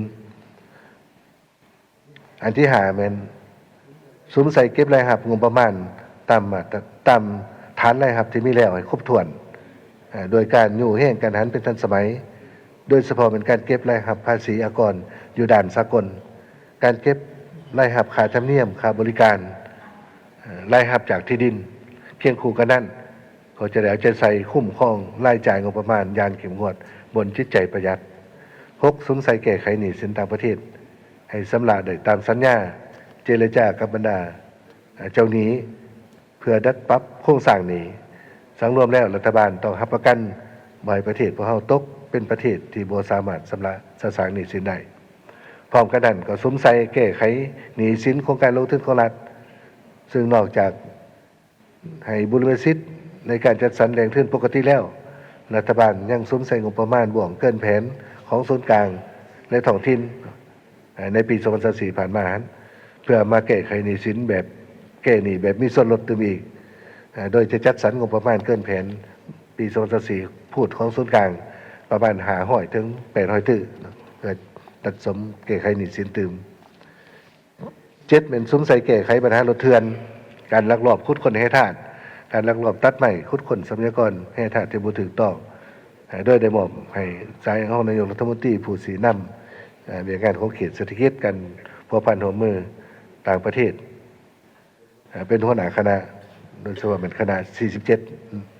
ອັນທີຫ້າແມ່ນສຸມໃສ່ເກັບລາຍຮັບງົບປະມານຕາມມາດຕະ ຕາມຖານລາຍຮັບທີ່ມີແລ້ວໃຫ້ຄົບຖ້ວນ, ອາ ໂດຍການຍູ້ແຮງການຫັນເປັນທັນສະໄໝ, ໂດຍສະເພາະແມ່ນການເກັບລາຍຮັບພາສີອາກອນຢູ່ດ່ານສາກົນ, ການເກັບລາຍຮັບຄ່າທຳນຽມ, ຄ່າບໍລິການ, ອາ ລາຍຮັບຈາກທີ່ດິນ. ຄຽງຄູ່ກັນນັ້ນ, ກໍຈະໄດ້ເອົາໃຈໃສ່ຄຸ້ມຄອງລາຍຈ່າຍງົບປະມານຢ່າງເຂັ້ມງວດບົນຈິດໃຈປະຢັດ. ຫົກ ສຸມໃສ່ແກ້ໄຂໜີ້ສິນຕ່າງປະເທດໃຫ້ຊຳລະໄດ້ຕາມສັນຍາ, ເຈລະຈາກັບບັນດາເຈົ້າໜີ້ ເພື່ອດັດປັບໂຄງສ້າງໜີ້. ສັງລວມແລ້ວ, ລັດຖະບານຕ້ອງຮັບປະກັນບໍ່ໃຫ້ປະເທດພວກເຮົາຕົກເປັນປະເທດທີ່ບໍ່ສາມາດຊຳລະສະສາງໜີ້ສິນໄດ້. ພ້ອມກັນນັ້ນ, ກໍສຸມໃສ່ແກ້ໄຂໜີ້ສິນໂຄງການລົງທຶນຂອງລັດ, ເຊິ່ງນອກຈາກ ໃຫ້ບຸລິມະສິດໃນການຈັດສັນແຫຼ່ງທຶນປົກກະຕິແລ້ວ, ລັດຖະບານຍັງສຸມໃສ່ງົບປະມານບ່ວງເກີນແຜນຂອງສູນກາງ ແລະ ທ້ອງຖິ່ນ ໃນປີສອງພັນຊາວສີ່ຜ່ານມາຫັ້ນ ເພື່ອມາແກ້ໄຂໜີ້ສິນແບບ ແກ້ໜີ້ແບບມີສ່ວນລົດຕື່ມອີກ, ໂດຍຈະຈັດສັນງົບປະມານເກີນແຜນປີສອງພັນຊາວສີ່ ພູດຂອງສູນກາງປະມານຫ້າຮ້ອຍເຖິງແປດຮ້ອຍຕື້ ເພື່ອສະສົມແກ້ໄຂໜີ້ສິນຕື່ມ. ເຈັດແມ່ນສຸມໃສ່ແກ້ໄຂບັນຫາລົດເຖື່ອນ, ການລັກລອບຂຸດຄົ້ນແຮ່ທາດ, ການລັກລອບຕັດໄມ້, ຂຸດຄົ້ນຊັບພະຍາກອນແຮ່ທາດທີ່ບໍ່ຖືກຕ້ອງ, ໂດຍໄດ້ມອບໃຫ້ສາຍຮອງນາຍົກລັດຖະມົນຕີຜູ້ຊີ້ນຳວຽກງານຂົງເຂດເສດຖະກິດ, ການພົວພັນຮ່ວມມືຕ່າງປະເທດ ເປັນຫົວໜ້າຄະນະ, ໂດຍສະເພາະແມ່ນຄະນະສີ່ສິບເຈັດ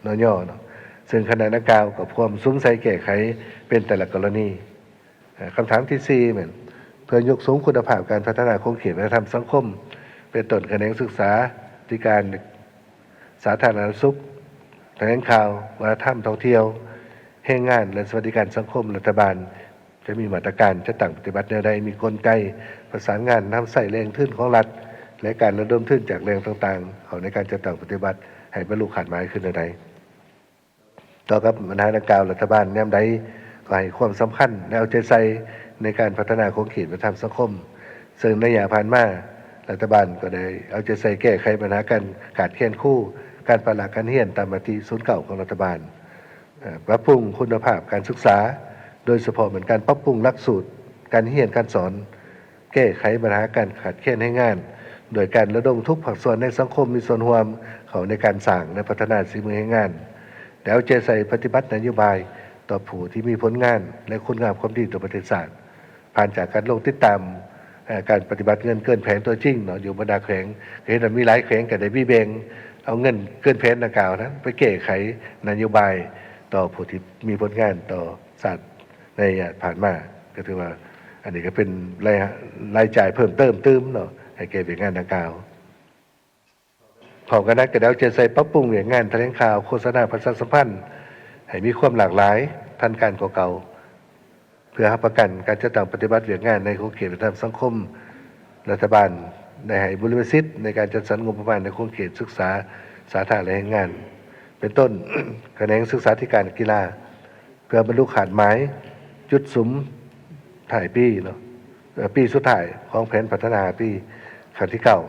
ນຍ ເນາະ, ເຊິ່ງຄະນະດັ່ງກ່າວກໍພວມສຸມໃສ່ແກ້ໄຂເປັນແຕ່ລະກໍລະນີ. ເອີ ຄຳຖາມທີສີ່ແມ່ນ ເພື່ອຍົກສູງຄຸນນະພາບການພັດທະນາຂົງເຂດວັດທະນະທຳສັງຄົມ ເປັນຕົ້ນຂະແໜງສຶກສາທິການ, ສາທາລະນະສຸກ, ຖະແຫຼງຂ່າວ, ວັດທະນະທຳ, ທ່ອງທ່ຽວ, ແຮງງານ ແລະ ສະຫວັດດີການສັງຄົມ, ລັດຖະບານຈະມີມາດຕະການຈັດຕັ້ງປະຕິບັດແນວໃດ, ມີກົນໄກປະສານງານນຳໃຊ້ແຫຼ່ງທຶນຂອງລັດ ແລະ ການລະດົມທຶນຈາກແຫຼ່ງຕ່າງໆ ເຂົ້າໃນການຈັດຕັ້ງປະຕິບັດໃຫ້ບັນລຸຄາດໝາຍຄືແນວໃດ. ຕໍ່ກັບບັນຫາດັ່ງກ່າວ, ລັດຖະບານຍາມໃດກໍໃຫ້ຄວາມສຳຄັນ ແລະ ເອົາໃຈໃສ່ໃນການພັດທະນາຂົງເຂດວັດທະນະທຳສັງຄົມ, ເຊິ່ງໃນໄລຍະຜ່ານມາ ລັດຖະບານກໍໄດ້ເອົາໃຈໃສ່ແກ້ໄຂບັນຫາການຂາດແຄນຄູ, ການປະລະການຮຽນຕາມມະຕິສູນເກົ້າຂອງລັດຖະບານ, ເອີ່ ປັບປຸງຄຸນນະພາບການສຶກສາ, ໂດຍສະເພາະແມ່ນການປັບປຸງຫຼັກສູດການຮຽນການສອນ, ແກ້ໄຂບັນຫາການຂາດແຄນແຮງງານ ໂດຍການລະດົມທຸກພາກສ່ວນໃນສັງຄົມມີສ່ວນຮ່ວມເຂົ້າໃນການສ້າງ ແລະ ພັດທະນາສີມືແຮງງານ, ແລະ ເອົາໃຈໃສ່ປະຕິບັດນະໂຍບາຍຕໍ່ຜູ້ທີ່ມີຜົນງານ ແລະ ຄຸນງາມຄວາມດີຕໍ່ປະເທດຊາດ, ຜ່ານຈາກການລົງຕິດຕາມ ເອີ່ ການປະຕິບັດເງິນເກີນແຜນຕົວຈິງເນາະ ຢູ່ບັນດາແຂວງ, ກໍເຫັນວ່າມີຫຼາຍແຂວງກໍໄດ້ມີແບ່ງເອົາເງິນເກີນແຜນດັ່ງກ່າວນັ້ນ ໄປແກ້ໄຂນະໂຍບາຍຕໍ່ຜູ້ທີ່ມີຜົນງານຕໍ່ຊາດໃນໄລຍະຜ່ານມາ. ກໍຖືວ່າອັນນີ້ກໍເປັນລາຍ ລາຍຈ່າຍເພີ່ມເຕີມຕື່ມເນາະ ໃຫ້ແກ່ວຽກງານດັ່ງກ່າວ. ພ້ອມກັນນັ້ນກໍໄດ້ເອົາໃຈໃສ່ປັບປຸງວຽກງານຖະແຫຼງຂ່າວ, ໂຄສະນາ, ປະຊາສຳພັນ ໃຫ້ມີຄວາມຫຼາກຫຼາຍ, ທັນການກວ່າເກົ່າ, ເພື່ອຮັບປະກັນການຈັດຕັ້ງປະຕິບັດວຽກງານໃນຂົງເຂດວັດທະນະທຳສັງຄົມ. ລັດຖະບານໄດ້ໃຫ້ບຸລິມະສິດໃນການຈັດສັນງົບປະມານໃນຂົງເຂດສຶກສາສາທາລະນະ ແລະ ແຮງງານ ເປັນຕົ້ນ ຂະແໜງສຶກສາທິການ ແລະ ກິລາ ເພື່ອບັນລຸຄາດໝາຍຈຸດສຸມທ້າຍປີເນາະ, ເອີ່ ປີສຸດທ້າຍຂອງແຜນພັດທະນາຫ້າປີ ຄັ້ງທີເກົ້າ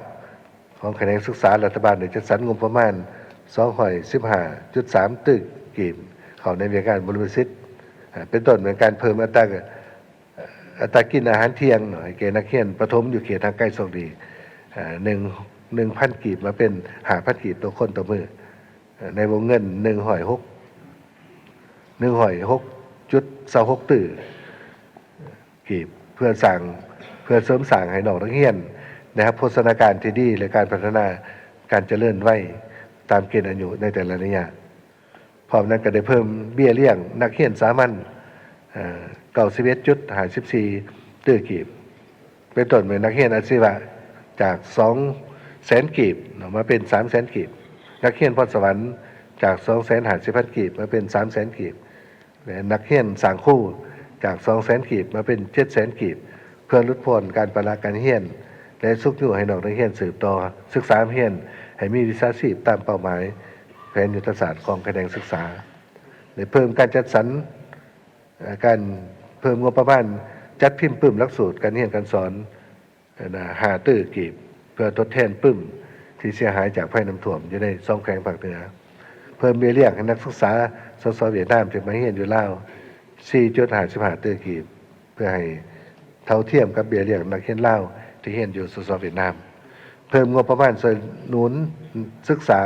ຂອງຂະແໜງສຶກສາ, ລັດຖະບານໄດ້ຈັດສັນງົບປະມານສອງຮ້ອຍສິບຫ້າຈຸດສາມຕື້ກີບເຂົ້າໃນວຽກງານບຸລິມະສິດ, ເປັນຕົ້ນແມ່ນການເພີ່ມອັດຕາ ອັດຕາກິນອາຫານທ່ຽງເນາະ ໃຫ້ແກ່ນັກຮຽນປະຖົມຢູ່ເຂດຫ່າງໄກໂຊກດີ ເອີ່ ໜຶ່ງ ໜຶ່ງພັນກີບ ມາເປັນຫ້າພັນກີບຕໍ່ຄົນຕໍ່ມື້ ເອີ່ ໃນວົງເງິນໜຶ່ງຮ້ອຍຫົກ ໜຶ່ງຮ້ອຍຫົກຈຸດຊາວຫົກຕື້ ກີບ ເພື່ອສ້າງ ເພື່ອເສີມສ້າງໃຫ້ນ້ອງນັກຮຽນໄດ້ຮັບໂພຊະນາການທີ່ດີ ແລະ ການພັດທະນາການຈະເລີນໄວຕາມເກນອາຍຸໃນແຕ່ລະໄລຍະ. ພ້ອມນັ້ນກໍໄດ້ເພີ່ມເບ້ຍລ້ຽງນັກຮຽນສາມັນ ເອີ່ ເກົ້າສິບເອັດຈຸດຫ້າສິບສີ່ຕື້ກີບ ເປັນຕົ້ນແມ່ນນັກຮຽນອາຊີວະຈາກສອງແສນກີບເນາະ ມາເປັນສາມແສນກີບ, ນັກຮຽນພອນສະຫວັນຈາກສອງແສນຫ້າສິບພັນກີບ ມາເປັນສາມແສນກີບ ແລະ ນັກຮຽນສ້າງຄູຈາກສອງແສນກີບ ມາເປັນເຈັດແສນກີບ ເພື່ອຫຼຸດຜ່ອນການປະລະການຮຽນ ແລະ ຊຸກຍູ້ໃຫ້ນ້ອງນັກຮຽນສືບຕໍ່ສຶກສາຮຽນໃຫ້ມີວິຊາຊີບຕາມເປົ້າໝາຍແຜນຍຸດທະສາດຂອງຂະແໜງສຶກສາ. ໄດ້ເພີ່ມການຈັດສັນ ເອີ່ ການເພີ່ມງົບປະມານຈັດພິມປຶ້ມຫຼັກສູດການຮຽນການສອນ ເອີ່ນ ຫ້າຕື້ກີບ ເພື່ອທົດແທນປຶ້ມທີ່ເສຍຫາຍຈາກໄພນ້ຳຖ້ວມຢູ່ໃນສອງແຂວງພາກເໜືອ, ເພີ່ມເບ້ຍລ້ຽງໃຫ້ນັກສຶກສາ ສສ ຫວຽດນາມ ທີ່ມາຮຽນຢູ່ລາວສີ່ຈຸດຫ້າສິບຫ້າຕື້ກີບ ເພື່ອໃຫ້ເທົ່າທຽມກັບເບ້ຍລ້ຽງນັກຮຽນລາວທີ່ຮຽນຢູ່ ສສ ຫວຽດນາມ, ເພີ່ມງົບປະມານຊ່ວຍໜູນສຶກສາ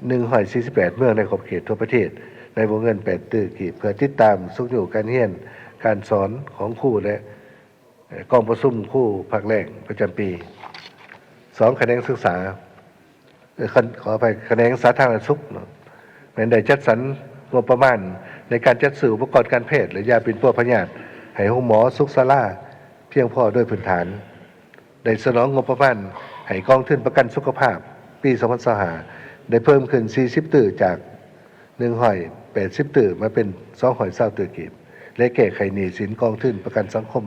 ໜຶ່ງຮ້ອຍສີ່ສິບແປດເມືອງໃນຂອບເຂດທົ່ວປະເທດ ໃນວົງເງິນແປດຕື້ກີບ ເພື່ອຕິດຕາມຊຸກຍູ້ການຮຽນການສອນຂອງຄູ ແລະ ກອງປະຊຸມຄູພາກແລງປະຈຳປີ. ສອງ ຂະແໜງສຶກສາ ເອີ່ ຂໍອະໄພ ຂະແໜງສາທາລະນະສຸກເນາະ ແມ່ນໄດ້ຈັດສັນງົບປະມານໃນການຈັດຊື້ອຸປະກອນການແພດ ແລະ ຢາປິ່ນປົວພະຍາດໃຫ້ໂຮງໝໍສຸກສາລາພຽງພໍໂດຍພື້ນຖານ, ໄດ້ສະໜອງງົບປະມານໃຫ້ກອງທຶນປະກັນສຸຂະພາບປີສອງພັນຊາວຫ້າ ໄດ້ເພີ່ມຂຶ້ນສີ່ສິບຕື້ ຈາກໜຶ່ງຮ້ອຍແປດສິບຕື້ ມາເປັນສອງຮ້ອຍຊາວຕື້ກີບ ແລະ ແກ້ໄຂໜີ້ສິນກອງທຶນປະກັນສັງຄົມ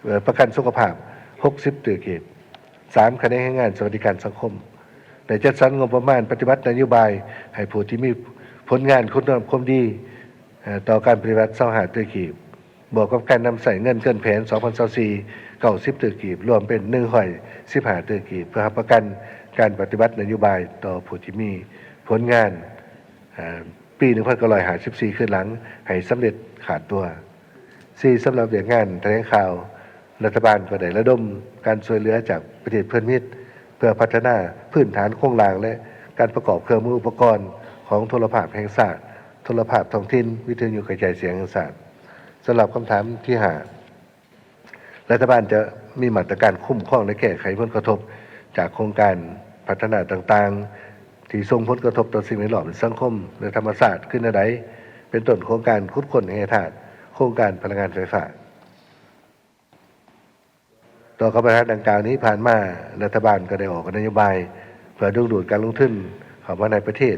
ເອີ່ ປະກັນສຸຂະພາບຫົກສິບຕື້ກີບ. ສາມ ຂະແໜງແຮງງານ ສະຫວັດດີການສັງຄົມ ໄດ້ຈັດສັນງົບປະມານປະຕິບັດນະໂຍບາຍໃຫ້ຜູ້ທີ່ມີຜົນງານຄຸນນະພາບຄວາມດີ ເອີ່ ຕໍ່ການປະຕິບັດຊາວຫ້າຕື້ກີບ ບວກກັບການນຳໃຊ້ເງິນເກີນແຜນສອງພັນຊາວສີ່ ເກົ້າສິບຕື້ກີບ ລວມເປັນໜຶ່ງຮ້ອຍສິບຫ້າຕື້ກີບ ເພື່ອຮັບປະກັນການປະຕິບັດນະໂຍບາຍຕໍ່ຜູ້ທີ່ມີຜົນງານ ເອີ່ ປີໜຶ່ງພັນເກົ້າຮ້ອຍຫ້າສິບສີ່ຄືນຫຼັງໃຫ້ສຳເລັດຂາດຕົວ. ສີ່ ສຳລັບວຽກງານຖະແຫຼງຂ່າວ, ລັດຖະບານກໍໄດ້ລະດົມການຊ່ວຍເຫຼືອຈາກປະເທດເພື່ອນມິດ ເພື່ອພັດທະນາພື້ນຖານໂຄງລ່າງ ແລະ ການປະກອບເຄື່ອງມືອຸປະກອນຂອງໂທລະພາບແຫ່ງຊາດ, ໂທລະພາບທ້ອງຖິ່ນ, ວິທະຍຸກະຈາຍສຽງແຫ່ງຊາດ. ສຳລັບຄຳຖາມທີຫ້າ ລັດຖະບານຈະມີມາດຕະການຄຸ້ມຄອງ ແລະ ແກ້ໄຂຜົນກະທົບຈາກໂຄງການພັດທະນາຕ່າງໆ ທີ່ສົ່ງຜົນກະທົບຕໍ່ສິ່ງແວດລ້ອມ, ສັງຄົມ ແລະ ທຳມະຊາດ ຄືແນວໃດ, ເປັນຕົ້ນໂຄງການຂຸດຄົ້ນແຮ່ທາດ, ໂຄງການພະລັງງານໄຟຟ້າ. ຕໍ່ກັບບັນຫາດັ່ງກ່າວນີ້, ຜ່ານມາລັດຖະບານກໍໄດ້ອອກນະໂຍບາຍເພື່ອດຶງດູດການລົງທຶນເຂົ້າມາໃນປະເທດ,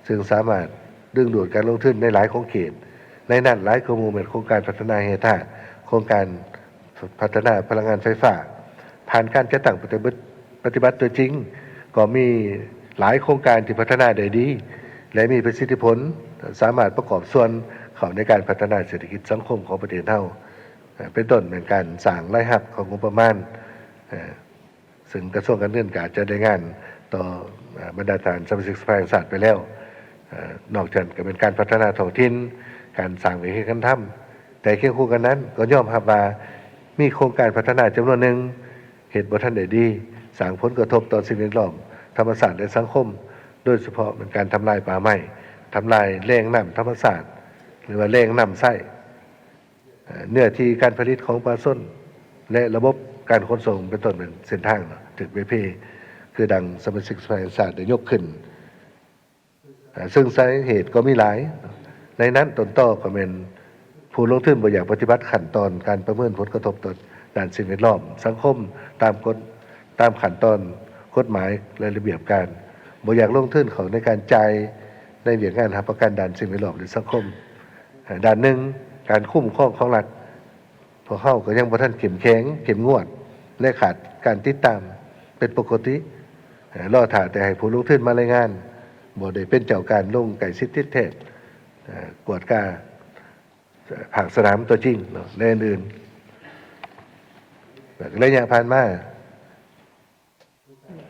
ເຊິ່ງສາມາດ ດຶງດູດການລົງທຶນໃນຫຼາຍຂົງເຂດ, ໃນນັ້ນຫຼາຍກວ່າໝູ່ແມ່ນໂຄງການພັດທະນາແຮ່ທາດ, ໂຄງການພັດທະນາພະລັງງານໄຟຟ້າ. ຜ່ານການຈັດຕັ້ງປະຕິບັດ ປະຕິບັດຕົວຈິງ ກໍມີຫຼາຍໂຄງການທີ່ພັດທະນາໄດ້ດີ ແລະ ມີປະສິດທິຜົນ, ສາມາດປະກອບສ່ວນເຂົ້າໃນການພັດທະນາເສດຖະກິດສັງຄົມຂອງປະເທດເຮົາ, ເປັນຕົ້ນແມ່ນການສ້າງລາຍຮັບເຂົ້າງົບປະມານ, ເຊິ່ງກະຊວງການເງິນກໍອາດຈະລາຍງານຕໍ່ ເອີ ບັນດາທ່ານສະມາຊິກສະພາແຫ່ງຊາດໄປແລ້ວ. ເອີ ນອກຈາກນັ້ນກໍແມ່ນການພັດທະນາທ້ອງຖິ່ນ, ການສ້າງວຽກເຮັດງານທຳ, ແຕ່ຄຽງຄູ່ກັນນັ້ນກໍຍອມຮັບວ່າມີໂຄງການພັດທະນາຈຳນວນໜຶ່ງເຮັດບໍ່ທັນໄດ້ດີ, ສ້າງຜົນກະທົບຕໍ່ສິ່ງແວດລ້ອມ, ທຳມະຊາດ ແລະ ສັງຄົມ, ໂດຍສະເພາະແມ່ນການທຳລາຍປ່າໄມ້, ທຳລາຍແຫຼ່ງນ້ຳທຳມະຊາດ ຫຼືວ່າແຫຼ່ງນ້ຳໃຊ້. ເອີ ເນື້ອທີ່ການຜະລິດຂອງປະຊາຊົນ ແລະ ລະບົບການຂົນສົ່ງ ເປັນຕົ້ນແມ່ນເສັ້ນທາງເນາະ ຖືກເບເພ ຄືດັ່ງສະມາຊິກສະພາແຫ່ງຊາດໄດ້ຍົກຂຶ້ນ, ເຊິ່ງສາເຫດກໍມີຫຼາຍ, ໃນນັ້ນຕົ້ນຕໍກໍແມ່ນຜູ້ລົງທຶນບໍ່ຢາກປະຕິບັດຂັ້ນຕອນການປະເມີນຜົນກະທົບຕໍ່ດ້ານສິ່ງແວດລ້ອມ, ສັງຄົມ ຕາມກົດ ຕາມຂັ້ນຕອນກົດໝາຍ ແລະ ລະບຽບການ, ບໍ່ຢາກລົງທຶນເຂົ້າໃນການຈ່າຍໃນວຽກງານຮັບປະກັນດ້ານສິ່ງແວດລ້ອມ ແລະ ສັງຄົມ. ດ້ານໜຶ່ງ, ການຄຸ້ມຄອງຂອງລັດ ພວກເຮົາກໍຍັງບໍ່ທັນເຂັ້ມແຂງ, ເຂັ້ມງວດ ແລະ ຂາດການຕິດຕາມເປັນປົກກະຕິ, ລໍຖ້າແຕ່ໃຫ້ຜູ້ລົງທຶນມາລາຍງານ, ບໍ່ໄດ້ເປັນເຈົ້າການລົງໃກ້ຊິດຕິດແທດ, ກວດກາພາກສະໜາມຕົວຈິງເນາະ ແລະ ອື່ນໆ. ແລະ ໄລຍະຜ່ານມາ,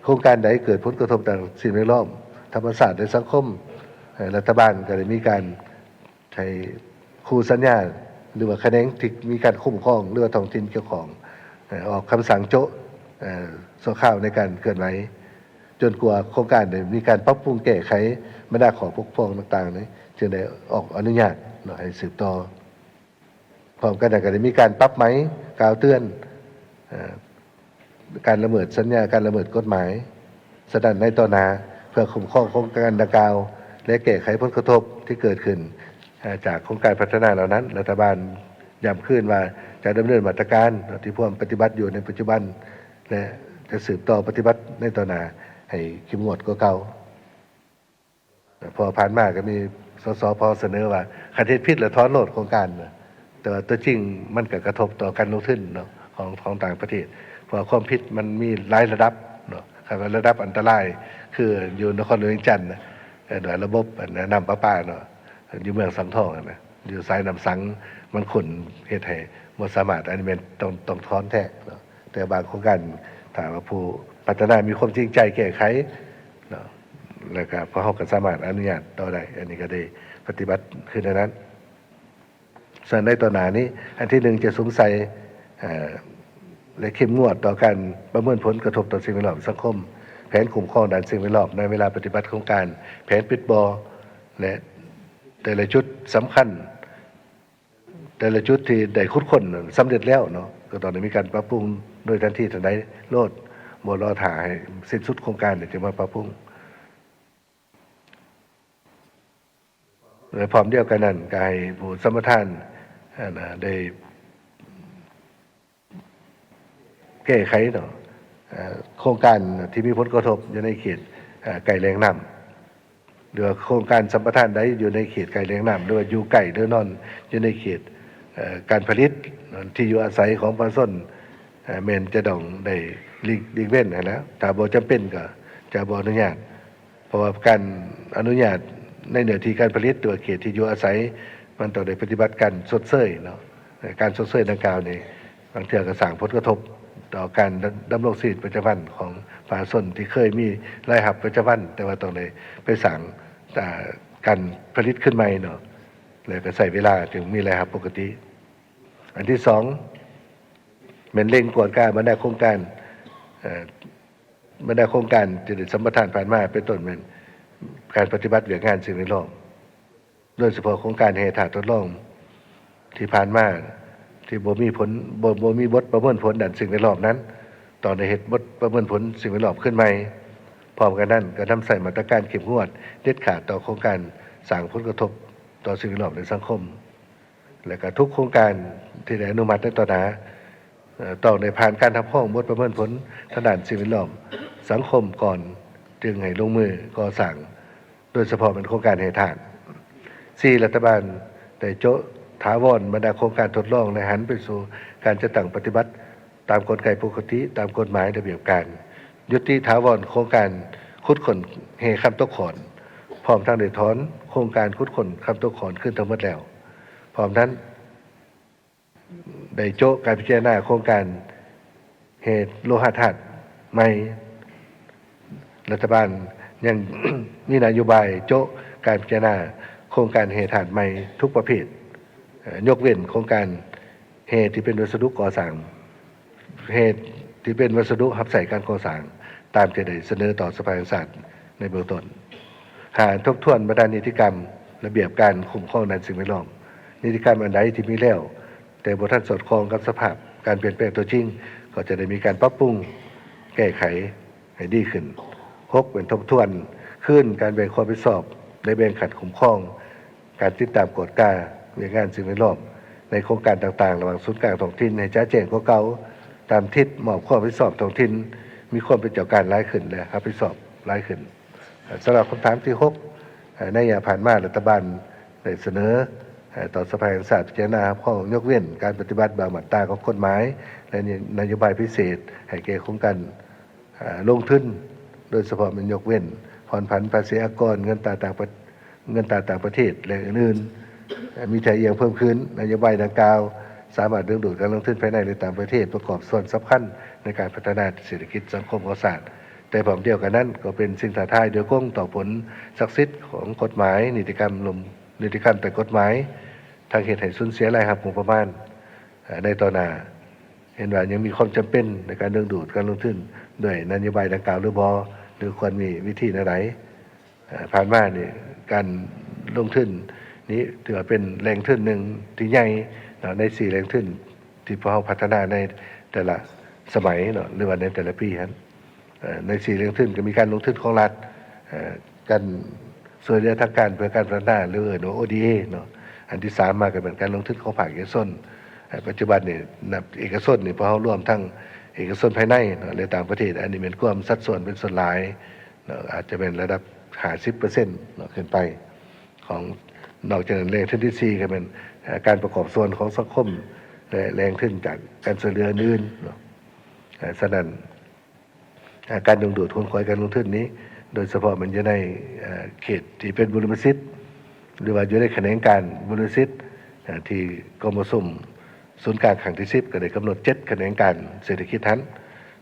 ໂຄງການໃດເກີດຜົນກະທົບທາງສິ່ງແວດລ້ອມ, ທຳມະຊາດ ແລະ ສັງຄົມ, ເອີ ລັດຖະບານກໍໄດ້ມີການໃຫ້ຄູ່ສັນຍາ ຫຼືວ່າຂະແໜງທີ່ມີການຄຸ້ມຄອງ ຫຼືວ່າທ້ອງຖິ່ນກ່ຽວຂ້ອງ ເອີ ອອກຄຳສັ່ງໂຈະ ເອີ ຊົ່ວຄາວໃນການເຄື່ອນໄຫວ ຈົນກວ່າໂຄງການໄດ້ມີການປັບປຸງແກ້ໄຂບັນດາຂໍ້ບົກຜ່ອງຕ່າງໆນີ້ ຈຶ່ງໄດ້ອອກອະນຸຍາດເນາະ ໃຫ້ສືບຕໍ່. ພ້ອມກັນນັ້ນກໍໄດ້ມີການປັບໃໝ ກ່າວເຕືອນ ເອີ ການລະເມີດສັນຍາ, ການລະເມີດກົດໝາຍສະນັ້ນໃນຕໍ່ໜ້າ ເພື່ອຄຸ້ມຄອງໂຄງການດັ່ງກ່າວ ແລະ ແກ້ໄຂຜົນກະທົບທີ່ເກີດຂຶ້ນ ເອີ ຈາກໂຄງການພັດທະນາເຫຼົ່ານັ້ນ. ລັດຖະບານຢ້ຳຄືນວ່າຈະດຳເນີນມາດຕະການທີ່ພວມປະຕິບັດຢູ່ໃນປັດຈຸບັນ ແລະ ຈະສືບຕໍ່ປະຕິບັດໃນຕໍ່ໜ້າໃຫ້ເຂັ້ມງວດກວ່າເກົ່າ. ເພາະຜ່ານມາກໍມີ ສສພ ສະເໜີວ່າ ຄັນເຮັດຜິດແລ້ວຖອນໂລດໂຄງການນະ, ແຕ່ວ່າຕົວຈິງມັນກໍກະທົບຕໍ່ການລົງທຶນເນາະ ຂອງ ຂອງຕ່າງປະເທດ, ເພາະວ່າຄວາມຜິດມັນມີຫຼາຍລະດັບເນາະ. ຄັນວ່າລະດັບອັນຕະລາຍ ຄືຢູ່ນະຄອນຫຼວງວຽງຈັນນະ ເອີ້ນວ່າລະບົບອັນນ້ຳປະປາເນາະ, ຢູ່ເມືອງສັງທອງຫັ້ນນະ ຢູ່ສາຍນ້ຳສັງ ມັນຂຸ້ນ ເຮັດໃຫ້ບໍ່ສາມາດ ອັນນີ້ແມ່ນຕ້ອງ ຕ້ອງຖອນແທ້ເນາະ. ແຕ່ບາງໂຄງການ ຖ້າວ່າຜູ້ພັດທະນາມີຄວາມຈິງໃຈແກ້ໄຂເນາະ ແລ້ວກໍພວກເຮົາກໍສາມາດອະນຸຍາດຕໍ່ໄດ້. ອັນນີ້ກໍໄດ້ປະຕິບັດຄືແນວນັ້ນ. ສ່ວນໃນຕໍ່ໜ້ານີ້ ອັນທີໜຶ່ງ ຈະສຸມໃສ່ ເອີ ແລະ ເຂັ້ມງວດຕໍ່ການປະເມີນຜົນກະທົບຕໍ່ສິ່ງແວດລ້ອມສັງຄົມ, ແຜນຄຸ້ມຄອງດ້ານສິ່ງແວດລ້ອມໃນເວລາປະຕິບັດໂຄງການ, ແຜນປິດບໍ່ ແລະ ແຕ່ລະຈຸດສຳຄັນ ແຕ່ລະຈຸດທີ່ໄດ້ຂຸດຄົ້ນສຳເລັດແລ້ວເນາະ ກໍຕ້ອງໄດ້ມີການປັບປຸງໂດຍທັນທີທັນໃດໂລດ, ບໍ່ລໍຖ້າໃຫ້ສິ້ນສຸດໂຄງການຈຶ່ງມາປັບປຸງ. ແລະ ພ້ອມດຽວກັນນັ້ນ ກໍໃຫ້ຜູ້ສຳປະທານ ອັນ ໄດ້ ແກ້ໄຂເນາະ ເອີ ໂຄງການທີ່ມີຜົນກະທົບຢູ່ໃນເຂດ ເອີ ໃກ້ແຫຼ່ງນ້ຳ ຫຼືວ່າໂຄງການສຳປະທານໃດຢູ່ໃນເຂດໃກ້ແຫຼ່ງນ້ຳ ຫຼືວ່າຢູ່ໃກ້ ຫຼືນອນຢູ່ໃນເຂດ ເອີ ການຜະລິດ ທີ່ຢູ່ອາໄສຂອງປະຊາຊົນ ເອີ ແມ່ນຈະຕ້ອງໄດ້ຫຼີກ ຫຼີກເວັ້ນຫັ້ນແຫຼະ. ຖ້າບໍ່ຈຳເປັນກໍຈະບໍ່ອະນຸຍາດ. ເພາະວ່າການອະນຸຍາດໃນເນື້ອທີ່ການຜະລິດ ຫຼືວ່າເຂດທີ່ຢູ່ອາໄສ ມັນຕ້ອງໄດ້ປະຕິບັດການຊົດເຊີຍເນາະ. ການຊົດເຊີຍດັ່ງກ່າວນີ້ ບາງເທື່ອກໍສ້າງຜົນກະທົບຕໍ່ການດຳ ດຳລົງຊີວິດປະຈຳວັນຂອງປະຊາຊົນທີ່ເຄີຍມີລາຍຮັບປະຈຳວັນ, ແຕ່ວ່າຕ້ອງໄດ້ໄປສ້າງ ອາ ການຜະລິດຂຶ້ນໃໝ່ເນາະ, ແລ້ວກໍໃຊ້ເວລາຈຶ່ງມີລາຍຮັບປົກກະຕິ. ອັນທີສອງ ແມ່ນເລັ່ງກວດກາບັນດາໂຄງການ ເອີ ບັນດາໂຄງການທີ່ໄດ້ສຳປະທານຜ່ານມາ ເປັນຕົ້ນແມ່ນການປະຕິບັດວຽກງານສິ່ງແວດລ້ອມ, ໂດຍສະເພາະໂຄງການແຮ່ທາດທົດລອງທີ່ຜ່ານມາ ທີ່ບໍ່ມີຜົນ ບໍ່ ບໍ່ມີບົດປະເມີນຜົນດ້ານສິ່ງແວດລ້ອມນັ້ນ ຕ້ອງໄດ້ເຮັດບົດປະເມີນຜົນສິ່ງແວດລ້ອມຂຶ້ນໃໝ່. ພ້ອມກັນນັ້ນ ກໍນຳໃຊ້ມາດຕະການເຂັ້ມງວດເດັດຂາດຕໍ່ໂຄງການສ້າງຜົນກະທົບຕໍ່ສິ່ງແວດລ້ອມ ແລະ ສັງຄົມ. ແລະ ກະທຸກໂຄງການທີ່ໄດ້ອະນຸມັດໃນຕໍ່ໜ້າ ເອີ ຕ້ອງໄດ້ຜ່ານການຮັບຮອງບົດປະເມີນຜົນທາງດ້ານສິ່ງແວດລ້ອມສັງຄົມກ່ອນ ຈຶ່ງໃຫ້ລົງມືກໍ່ສ້າງ, ໂດຍສະເພາະແມ່ນໂຄງການແຮ່ທາດ. ສີ່ ລັດຖະບານໄດ້ໂຈະຖາວອນບັນດາໂຄງການທົດລອງ ແລະ ຫັນໄປສູ່ການຈັດຕັ້ງປະຕິບັດຕາມກົນໄກປົກກະຕິ, ຕາມກົດໝາຍ, ລະບຽບການ. ຢຸດຕິຖາວອນໂຄງການຂຸດຄົ້ນແຮ່ຄຳຕົກຂອນ, ພ້ອມທັງໄດ້ຖອນໂຄງການຂຸດຄົ້ນຄຳຕົກຂອນຄືນທັງໝົດແລ້ວ. ພ້ອມນັ້ນ, ໄດ້ໂຈະການພິຈາລະນາໂຄງການແຮ່ໂລຫະທາດໃໝ່. ລັດຖະບານຍັງ ມີນະໂຍບາຍໂຈະການພິຈາລະນາໂຄງການແຮ່ທາດໃໝ່ທຸກປະເພດ, ເອີ ຍົກເວັ້ນໂຄງການແຮ່ທີ່ເປັນວັດສະດຸກໍ່ສ້າງ, ແຮ່ທີ່ເປັນວັດສະດຸຮັບໃຊ້ການກໍ່ສ້າງ, ຕາມທີ່ໄດ້ສະເໜີຕໍ່ສະພາແຫ່ງຊາດໃນເບື້ອງຕົ້ນ. ຫ້າ ທົບທວນບັນດານິຕິກຳ, ລະບຽບການຄຸ້ມຄອງດ້ານສິ່ງແວດລ້ອມ. ນິຕິກຳອັນໃດທີ່ມີແລ້ວ ແຕ່ບໍ່ທັນສອດຄ່ອງກັບສະພາບການປ່ຽນແປງຕົວຈິງ, ກໍຈະໄດ້ມີການປັບປຸງແກ້ໄຂໃຫ້ດີຂຶ້ນ. ຫົກ ເປັນທົບທວນຄືນການແບ່ງຄວາມຜິດຊອບ ແລະ ແບ່ງຂັ້ນຄຸ້ມຄອງການຕິດຕາມກວດກາວຽກງານສິ່ງແວດລ້ອມໃນໂຄງການຕ່າງໆ ລະຫວ່າງສູນກາງທ້ອງຖິ່ນໃຫ້ຈະແຈ້ງກວ່າເກົ່າ, ຕາມທິດມອບຄວາມຮັບຜິດຊອບທ້ອງຖິ່ນ, ມີຄວາມເປັນເຈົ້າການຫຼາຍຂຶ້ນ ແລະ ຮັບຜິດຊອບຫຼາຍຂຶ້ນ. ສຳລັບຄຳຖາມທີຫົກ, ໃນໄລຍະຜ່ານມາ ລັດຖະບານໄດ້ສະເໜີຕໍ່ສະພາແຫ່ງຊາດພິຈາລະນາຮັບຮອງຍົກເວັ້ນການປະຕິບັດບາງມາດຕາຂອງກົດໝາຍ ແລະ ນະໂຍບາຍພິເສດໃຫ້ແກ່ໂຄງການລົງທຶນ, ໂດຍສະເພາະແມ່ນຍົກເວັ້ນຜ່ອນຜັນພາສີອາກອນ, ເງິນຕາຕ່າງປະ ເງິນຕາຕ່າງປະເທດ ແລະ ອື່ນໆ. ມີທ່າອ່ຽງເພີ່ມຂຶ້ນ, ນະໂຍບາຍດັ່ງກ່າວສາມາດດຶງດູດການລົງທຶນພາຍໃນ ແລະ ຕ່າງປະເທດ ປະກອບສ່ວນສຳຄັນໃນການພັດທະນາເສດຖະກິດສັງຄົມຂອງຊາດ. ແຕ່ພ້ອມດຽວກັນນັ້ນ ກໍເປັນສິ່ງທ້າທາຍໂດຍກົງຕໍ່ຜົນສັກສິດຂອງກົດໝາຍ, ນິຕິກຳລົມ ນິຕິກຳໃຕ້ກົດໝາຍ, ທັງເຮັດໃຫ້ສູນເສຍລາຍຮັບງົບປະມານໃນຕໍ່ໜ້າ. ເຫັນວ່າຍັງມີຄວາມຈຳເປັນໃນການດຶງດູດການລົງທຶນດ້ວຍນະໂຍບາຍດັ່ງກ່າວຫຼືບໍ່ ຫຼື ຄວນມີວິທີແນວໃດ? ເອີ່ ຜ່ານມານີ້ ການລົງທຶນນີ້ຖືວ່າເປັນແຫຼ່ງທຶນໜຶ່ງທີ່ໃຫຍ່ເນາະ ໃນສີ່ແຫຼ່ງທຶນທີ່ພວກເຮົາພັດທະນາໃນແຕ່ລະສະໄໝເນາະ ຫຼືວ່າໃນແຕ່ລະປີຫັ້ນ. ເອີ່ ໃນສີ່ແຫຼ່ງທຶນກໍມີການລົງທຶນຂອງລັດ, ເອີ່ ການຊ່ວຍເຫຼືອທາງການເພື່ອການພັດທະນາ ຫຼື ເອີ້ນວ່າ ໂອ ດີ ເອ ເນາະ. ອັນທີສາມມາກໍແມ່ນການລົງທຶນຂອງພາກເອກະຊົນ. ເອີ່ ປັດຈຸບັນນີ້ ນັບເອກະຊົນນີ້ ພວກເຮົາລວມທັງເອກະຊົນພາຍໃນເນາະ ແລະ ຕ່າງປະເທດ, ອັນນີ້ແມ່ນກວມສັດສ່ວນເປັນສ່ວນຫຼາຍ ເນາະ ອາດຈະແມ່ນລະດັບຫ້າສິບເປີເຊັນເນາະ ຂຶ້ນໄປຂອງ ນອກຈາກນັ້ນແຫຼ່ງທຶນທີສີ່ກໍແມ່ນ ເອີ່ ການປະກອບສ່ວນຂອງສັງຄົມ ແລະ ແຫຼ່ງທຶນຈາກການຊ່ວຍເຫຼືອອື່ນໆເນາະ. ເອີ່ ສະນັ້ນ ເອີ່ ການດຶງດູດຂົນຂວາຍການລົງທຶນນີ້ ໂດຍສະເພາະແມ່ນຢູ່ໃນ ເອີ່ ເຂດທີ່ເປັນບຸລິມະສິດ ຫຼືວ່າຢູ່ໃນຂະແໜງການບຸລິມະສິດ ເອີ່ ທີ່ກອງປະຊຸມສູນກາງຄັ້ງທີສິບ ກໍໄດ້ກຳນົດເຈັດຂະແໜງການເສດຖະກິດຫັ້ນ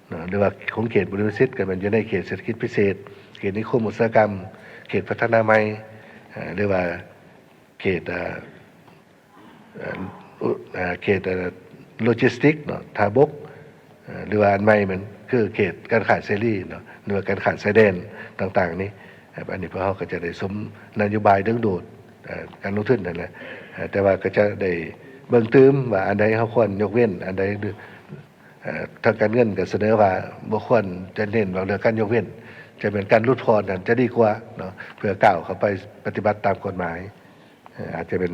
ເນາະ ຫຼືວ່າຂົງເຂດບຸລິມະສິດ ກໍແມ່ນຢູ່ໃນເຂດເສດຖະກິດພິເສດ, ເຂດນິຄົມອຸດສາຫະກຳ, ເຂດພັດທະນາໃໝ່ ເອີ່ ຫຼືວ່າເຂດ ເອີ່ ເຂດໂລຈິສຕິກເນາະ ທ່າບົກ ເອີ່ ຫຼືວ່າອັນໃໝ່ແມ່ນຄືເຂດການຄ້າເສລີເນາະ ຫຼືວ່າການຂ້າມຊາຍແດນຕ່າງໆນີ້. ອັນນີ້ພວກເຮົາກໍຈະໄດ້ສົມນະໂຍບາຍດຶງດູດ ເອີ່ ການລົງທຶນນັ້ນແຫຼະ ເອີ່ ແຕ່ວ່າກໍຈະໄດ້ເບິ່ງຕື່ມວ່າອັນໃດເຮົາຄວນຍົກເວັ້ນ ອັນໃດ ເອີ່ ທາງການເງິນກໍສະເໜີວ່າບໍ່ຄວນຈະເນັ້ນເວົ້າເລື່ອງການຍົກເວັ້ນ, ຈະແມ່ນການຫຼຸດຜ່ອນນັ້ນຈະດີກວ່າເນາະ ເພື່ອກ້າວເຂົ້າໄປປະຕິບັດຕາມກົດໝາຍ. ເອີ່ ອາດຈະເປັນ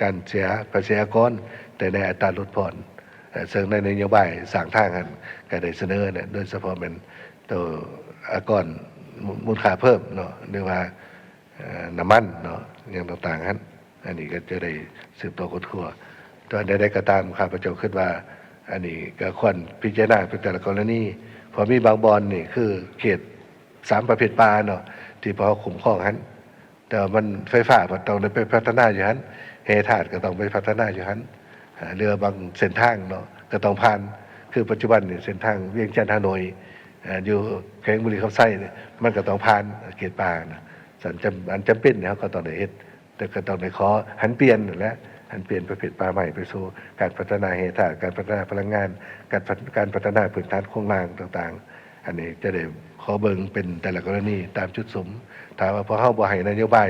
ການເສຍພາສີອາກອນ ແຕ່ໃນອັດຕາຫຼຸດຜ່ອນ ເຊິ່ງໃນນະໂຍບາຍສ້າງທາງຫັ້ນກໍໄດ້ສະເໜີແຫຼະ ໂດຍສະເພາະແມ່ນໂຕອາກອນມູນຄ່າເພີ່ມເນາະ ຫຼືວ່າ ເອີ່ ນ້ຳມັນເນາະ ຫຍັງຕ່າງໆຫັ້ນ. ອັນນີ້ກໍຈະໄດ້ສືບຕໍ່ຄົ້ນຄວ້າ. ແຕ່ວ່າໃດໆກໍຕາມ ຂ້າພະເຈົ້າຄິດວ່າ ອັນນີ້ກໍຄວນພິຈາລະນາເປັນແຕ່ລະກໍລະນີ ເພາະມີບາງບ່ອນນີ້ຄືເຂດສາມປະເພດປ່າເນາະ ທີ່ພວກເຮົາຄຸ້ມຄອງຫັ້ນ ແຕ່ວ່າມັນ ໄຟຟ້າພັດຕ້ອງໄດ້ໄປພັດທະນາຢູ່ຫັ້ນ, ແຮ່ທາດກໍຕ້ອງໄປພັດທະນາຢູ່ຫັ້ນ, ເອີ່ ຫຼືວ່າບາງເສັ້ນທາງເນາະ ກໍຕ້ອງຜ່ານ. ຄືປັດຈຸບັນນີ້ເສັ້ນທາງວຽງຈັນ-ຮ່າໂນ້ຍ ເອີ່ ຢູ່ແຂວງບໍລິຄຳໄຊນີ້ ມັນກໍຕ້ອງຜ່ານເຂດປ່ານະ. ສະນັ້ນ ຈຳ ອັນຈຳເປັນນີ້ເຮົາກໍຕ້ອງໄດ້ເຮັດ ແຕ່ກໍຕ້ອງໄດ້ຂໍຫັນປ່ຽນນັ້ນແຫຼະ, ຫັນປ່ຽນປະເພດປ່າໄມ້ໄປສູ່ການພັດທະນາແຮ່ທາດ, ການພັດທະນາພະລັງງານ, ການພັດ ການພັດທະນາພື້ນຖານໂຄງລ່າງຕ່າງໆ. ອັນນີ້ຈະໄດ້ຂໍເບິ່ງເປັນແຕ່ລະກໍລະນີຕາມຈຸດສຸມ. ຖ້າວ່າພວກເຮົາບໍ່ໃຫ້ນະໂຍບາຍ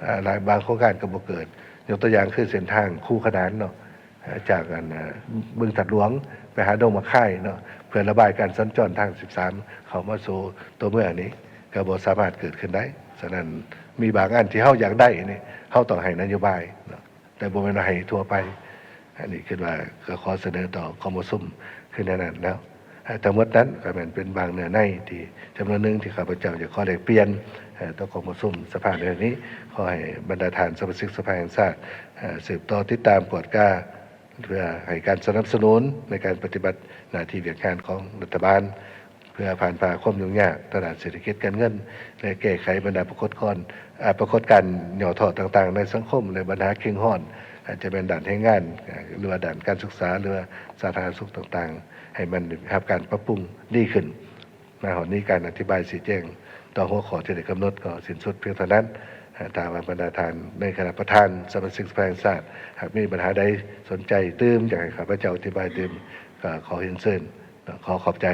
ອາ ຫຼາຍ ບາງໂຄງການກໍບໍ່ເກີດ. ຍົກຕົວຢ່າງຄືເສັ້ນທາງຄູຂະໜານເນາະ, ຈາກອັນ ອາ ບຶງທາດຫຼວງໄປຫາດົງໝາກຄາຍເນາະ, ເພື່ອລະບາຍການສັນຈອນທາງສິບສາມເຂົ້າມາສູ່ຕົວເມືອງນີ້ ກໍບໍ່ສາມາດເກີດຂຶ້ນໄດ້. ສະນັ້ນ ມີບາງອັນທີ່ເຮົາຢາກໄດ້ນີ້ ເຮົາຕ້ອງໃຫ້ນະໂຍບາຍເນາະ. ແຕ່ບໍ່ແມ່ນວ່າໃຫ້ທົ່ວໄປ. ອັນນີ້ຄິດວ່າກໍຂໍສະເໜີຕໍ່ກອງປະຊຸມຄືແນວນັ້ນແລ້ວ. ເອີ ທັງໝົດນັ້ນກໍແມ່ນເປັນບາງເນື້ອໃນທີ່ຈຳນວນໜຶ່ງທີ່ຂ້າພະເຈົ້າຢາກຂໍແລກປ່ຽນ ເອີ ຕໍ່ກອງປະຊຸມສະພາໃນເທື່ອນີ້. ຂໍໃຫ້ບັນດາທ່ານສະມາຊິກສະພາແຫ່ງຊາດ ເອີ ສືບຕໍ່ຕິດຕາມກວດກາ ເພື່ອໃຫ້ການສະໜັບສະໜູນໃນການປະຕິບັດໜ້າທີ່ວຽກງານຂອງລັດຖະບານ ເພື່ອຜ່ານຜ່າຄວາມຫຍຸ້ງຍາກທາງດ້ານເສດຖະກິດການເງິນ ແລະ ແກ້ໄຂບັນດາປາກົດກອນ ອາ ປາກົດການຫຍໍ້ທໍ້ຕ່າງໆໃນສັງຄົມ ແລະ ບັນຫາເຄັ່ງຮ້ອນ ອາດຈະແມ່ນດ້ານແຮງງານ ອາ ຫຼືວ່າດ້ານການສຶກສາ ຫຼືວ່າສາທາລະນະສຸກຕ່າງໆ ໃຫ້ມັນໄດ້ຮັບການປັບປຸງດີຂຶ້ນ. ມາຮອດນີ້ການອະທິບາຍຊີ້ແຈງຕໍ່ຫົວຂໍ້ທີ່ໄດ້ກຳນົດກໍສິ້ນສຸດພຽງເທົ່ານັ້ນ. ຖ້າວ່າບັນດາທ່ານໃນຄະນະປະທານສະມາຊິກສະພາແຫ່ງຊາດ ຫາກມີບັນຫາໃດສົນໃຈຕື່ມ ຢາກໃຫ້ຂ້າພະເຈົ້າອະທິບາຍຕື່ມ ກໍຂໍຮຽນເຊີນ. ຂໍຂອບໃຈ.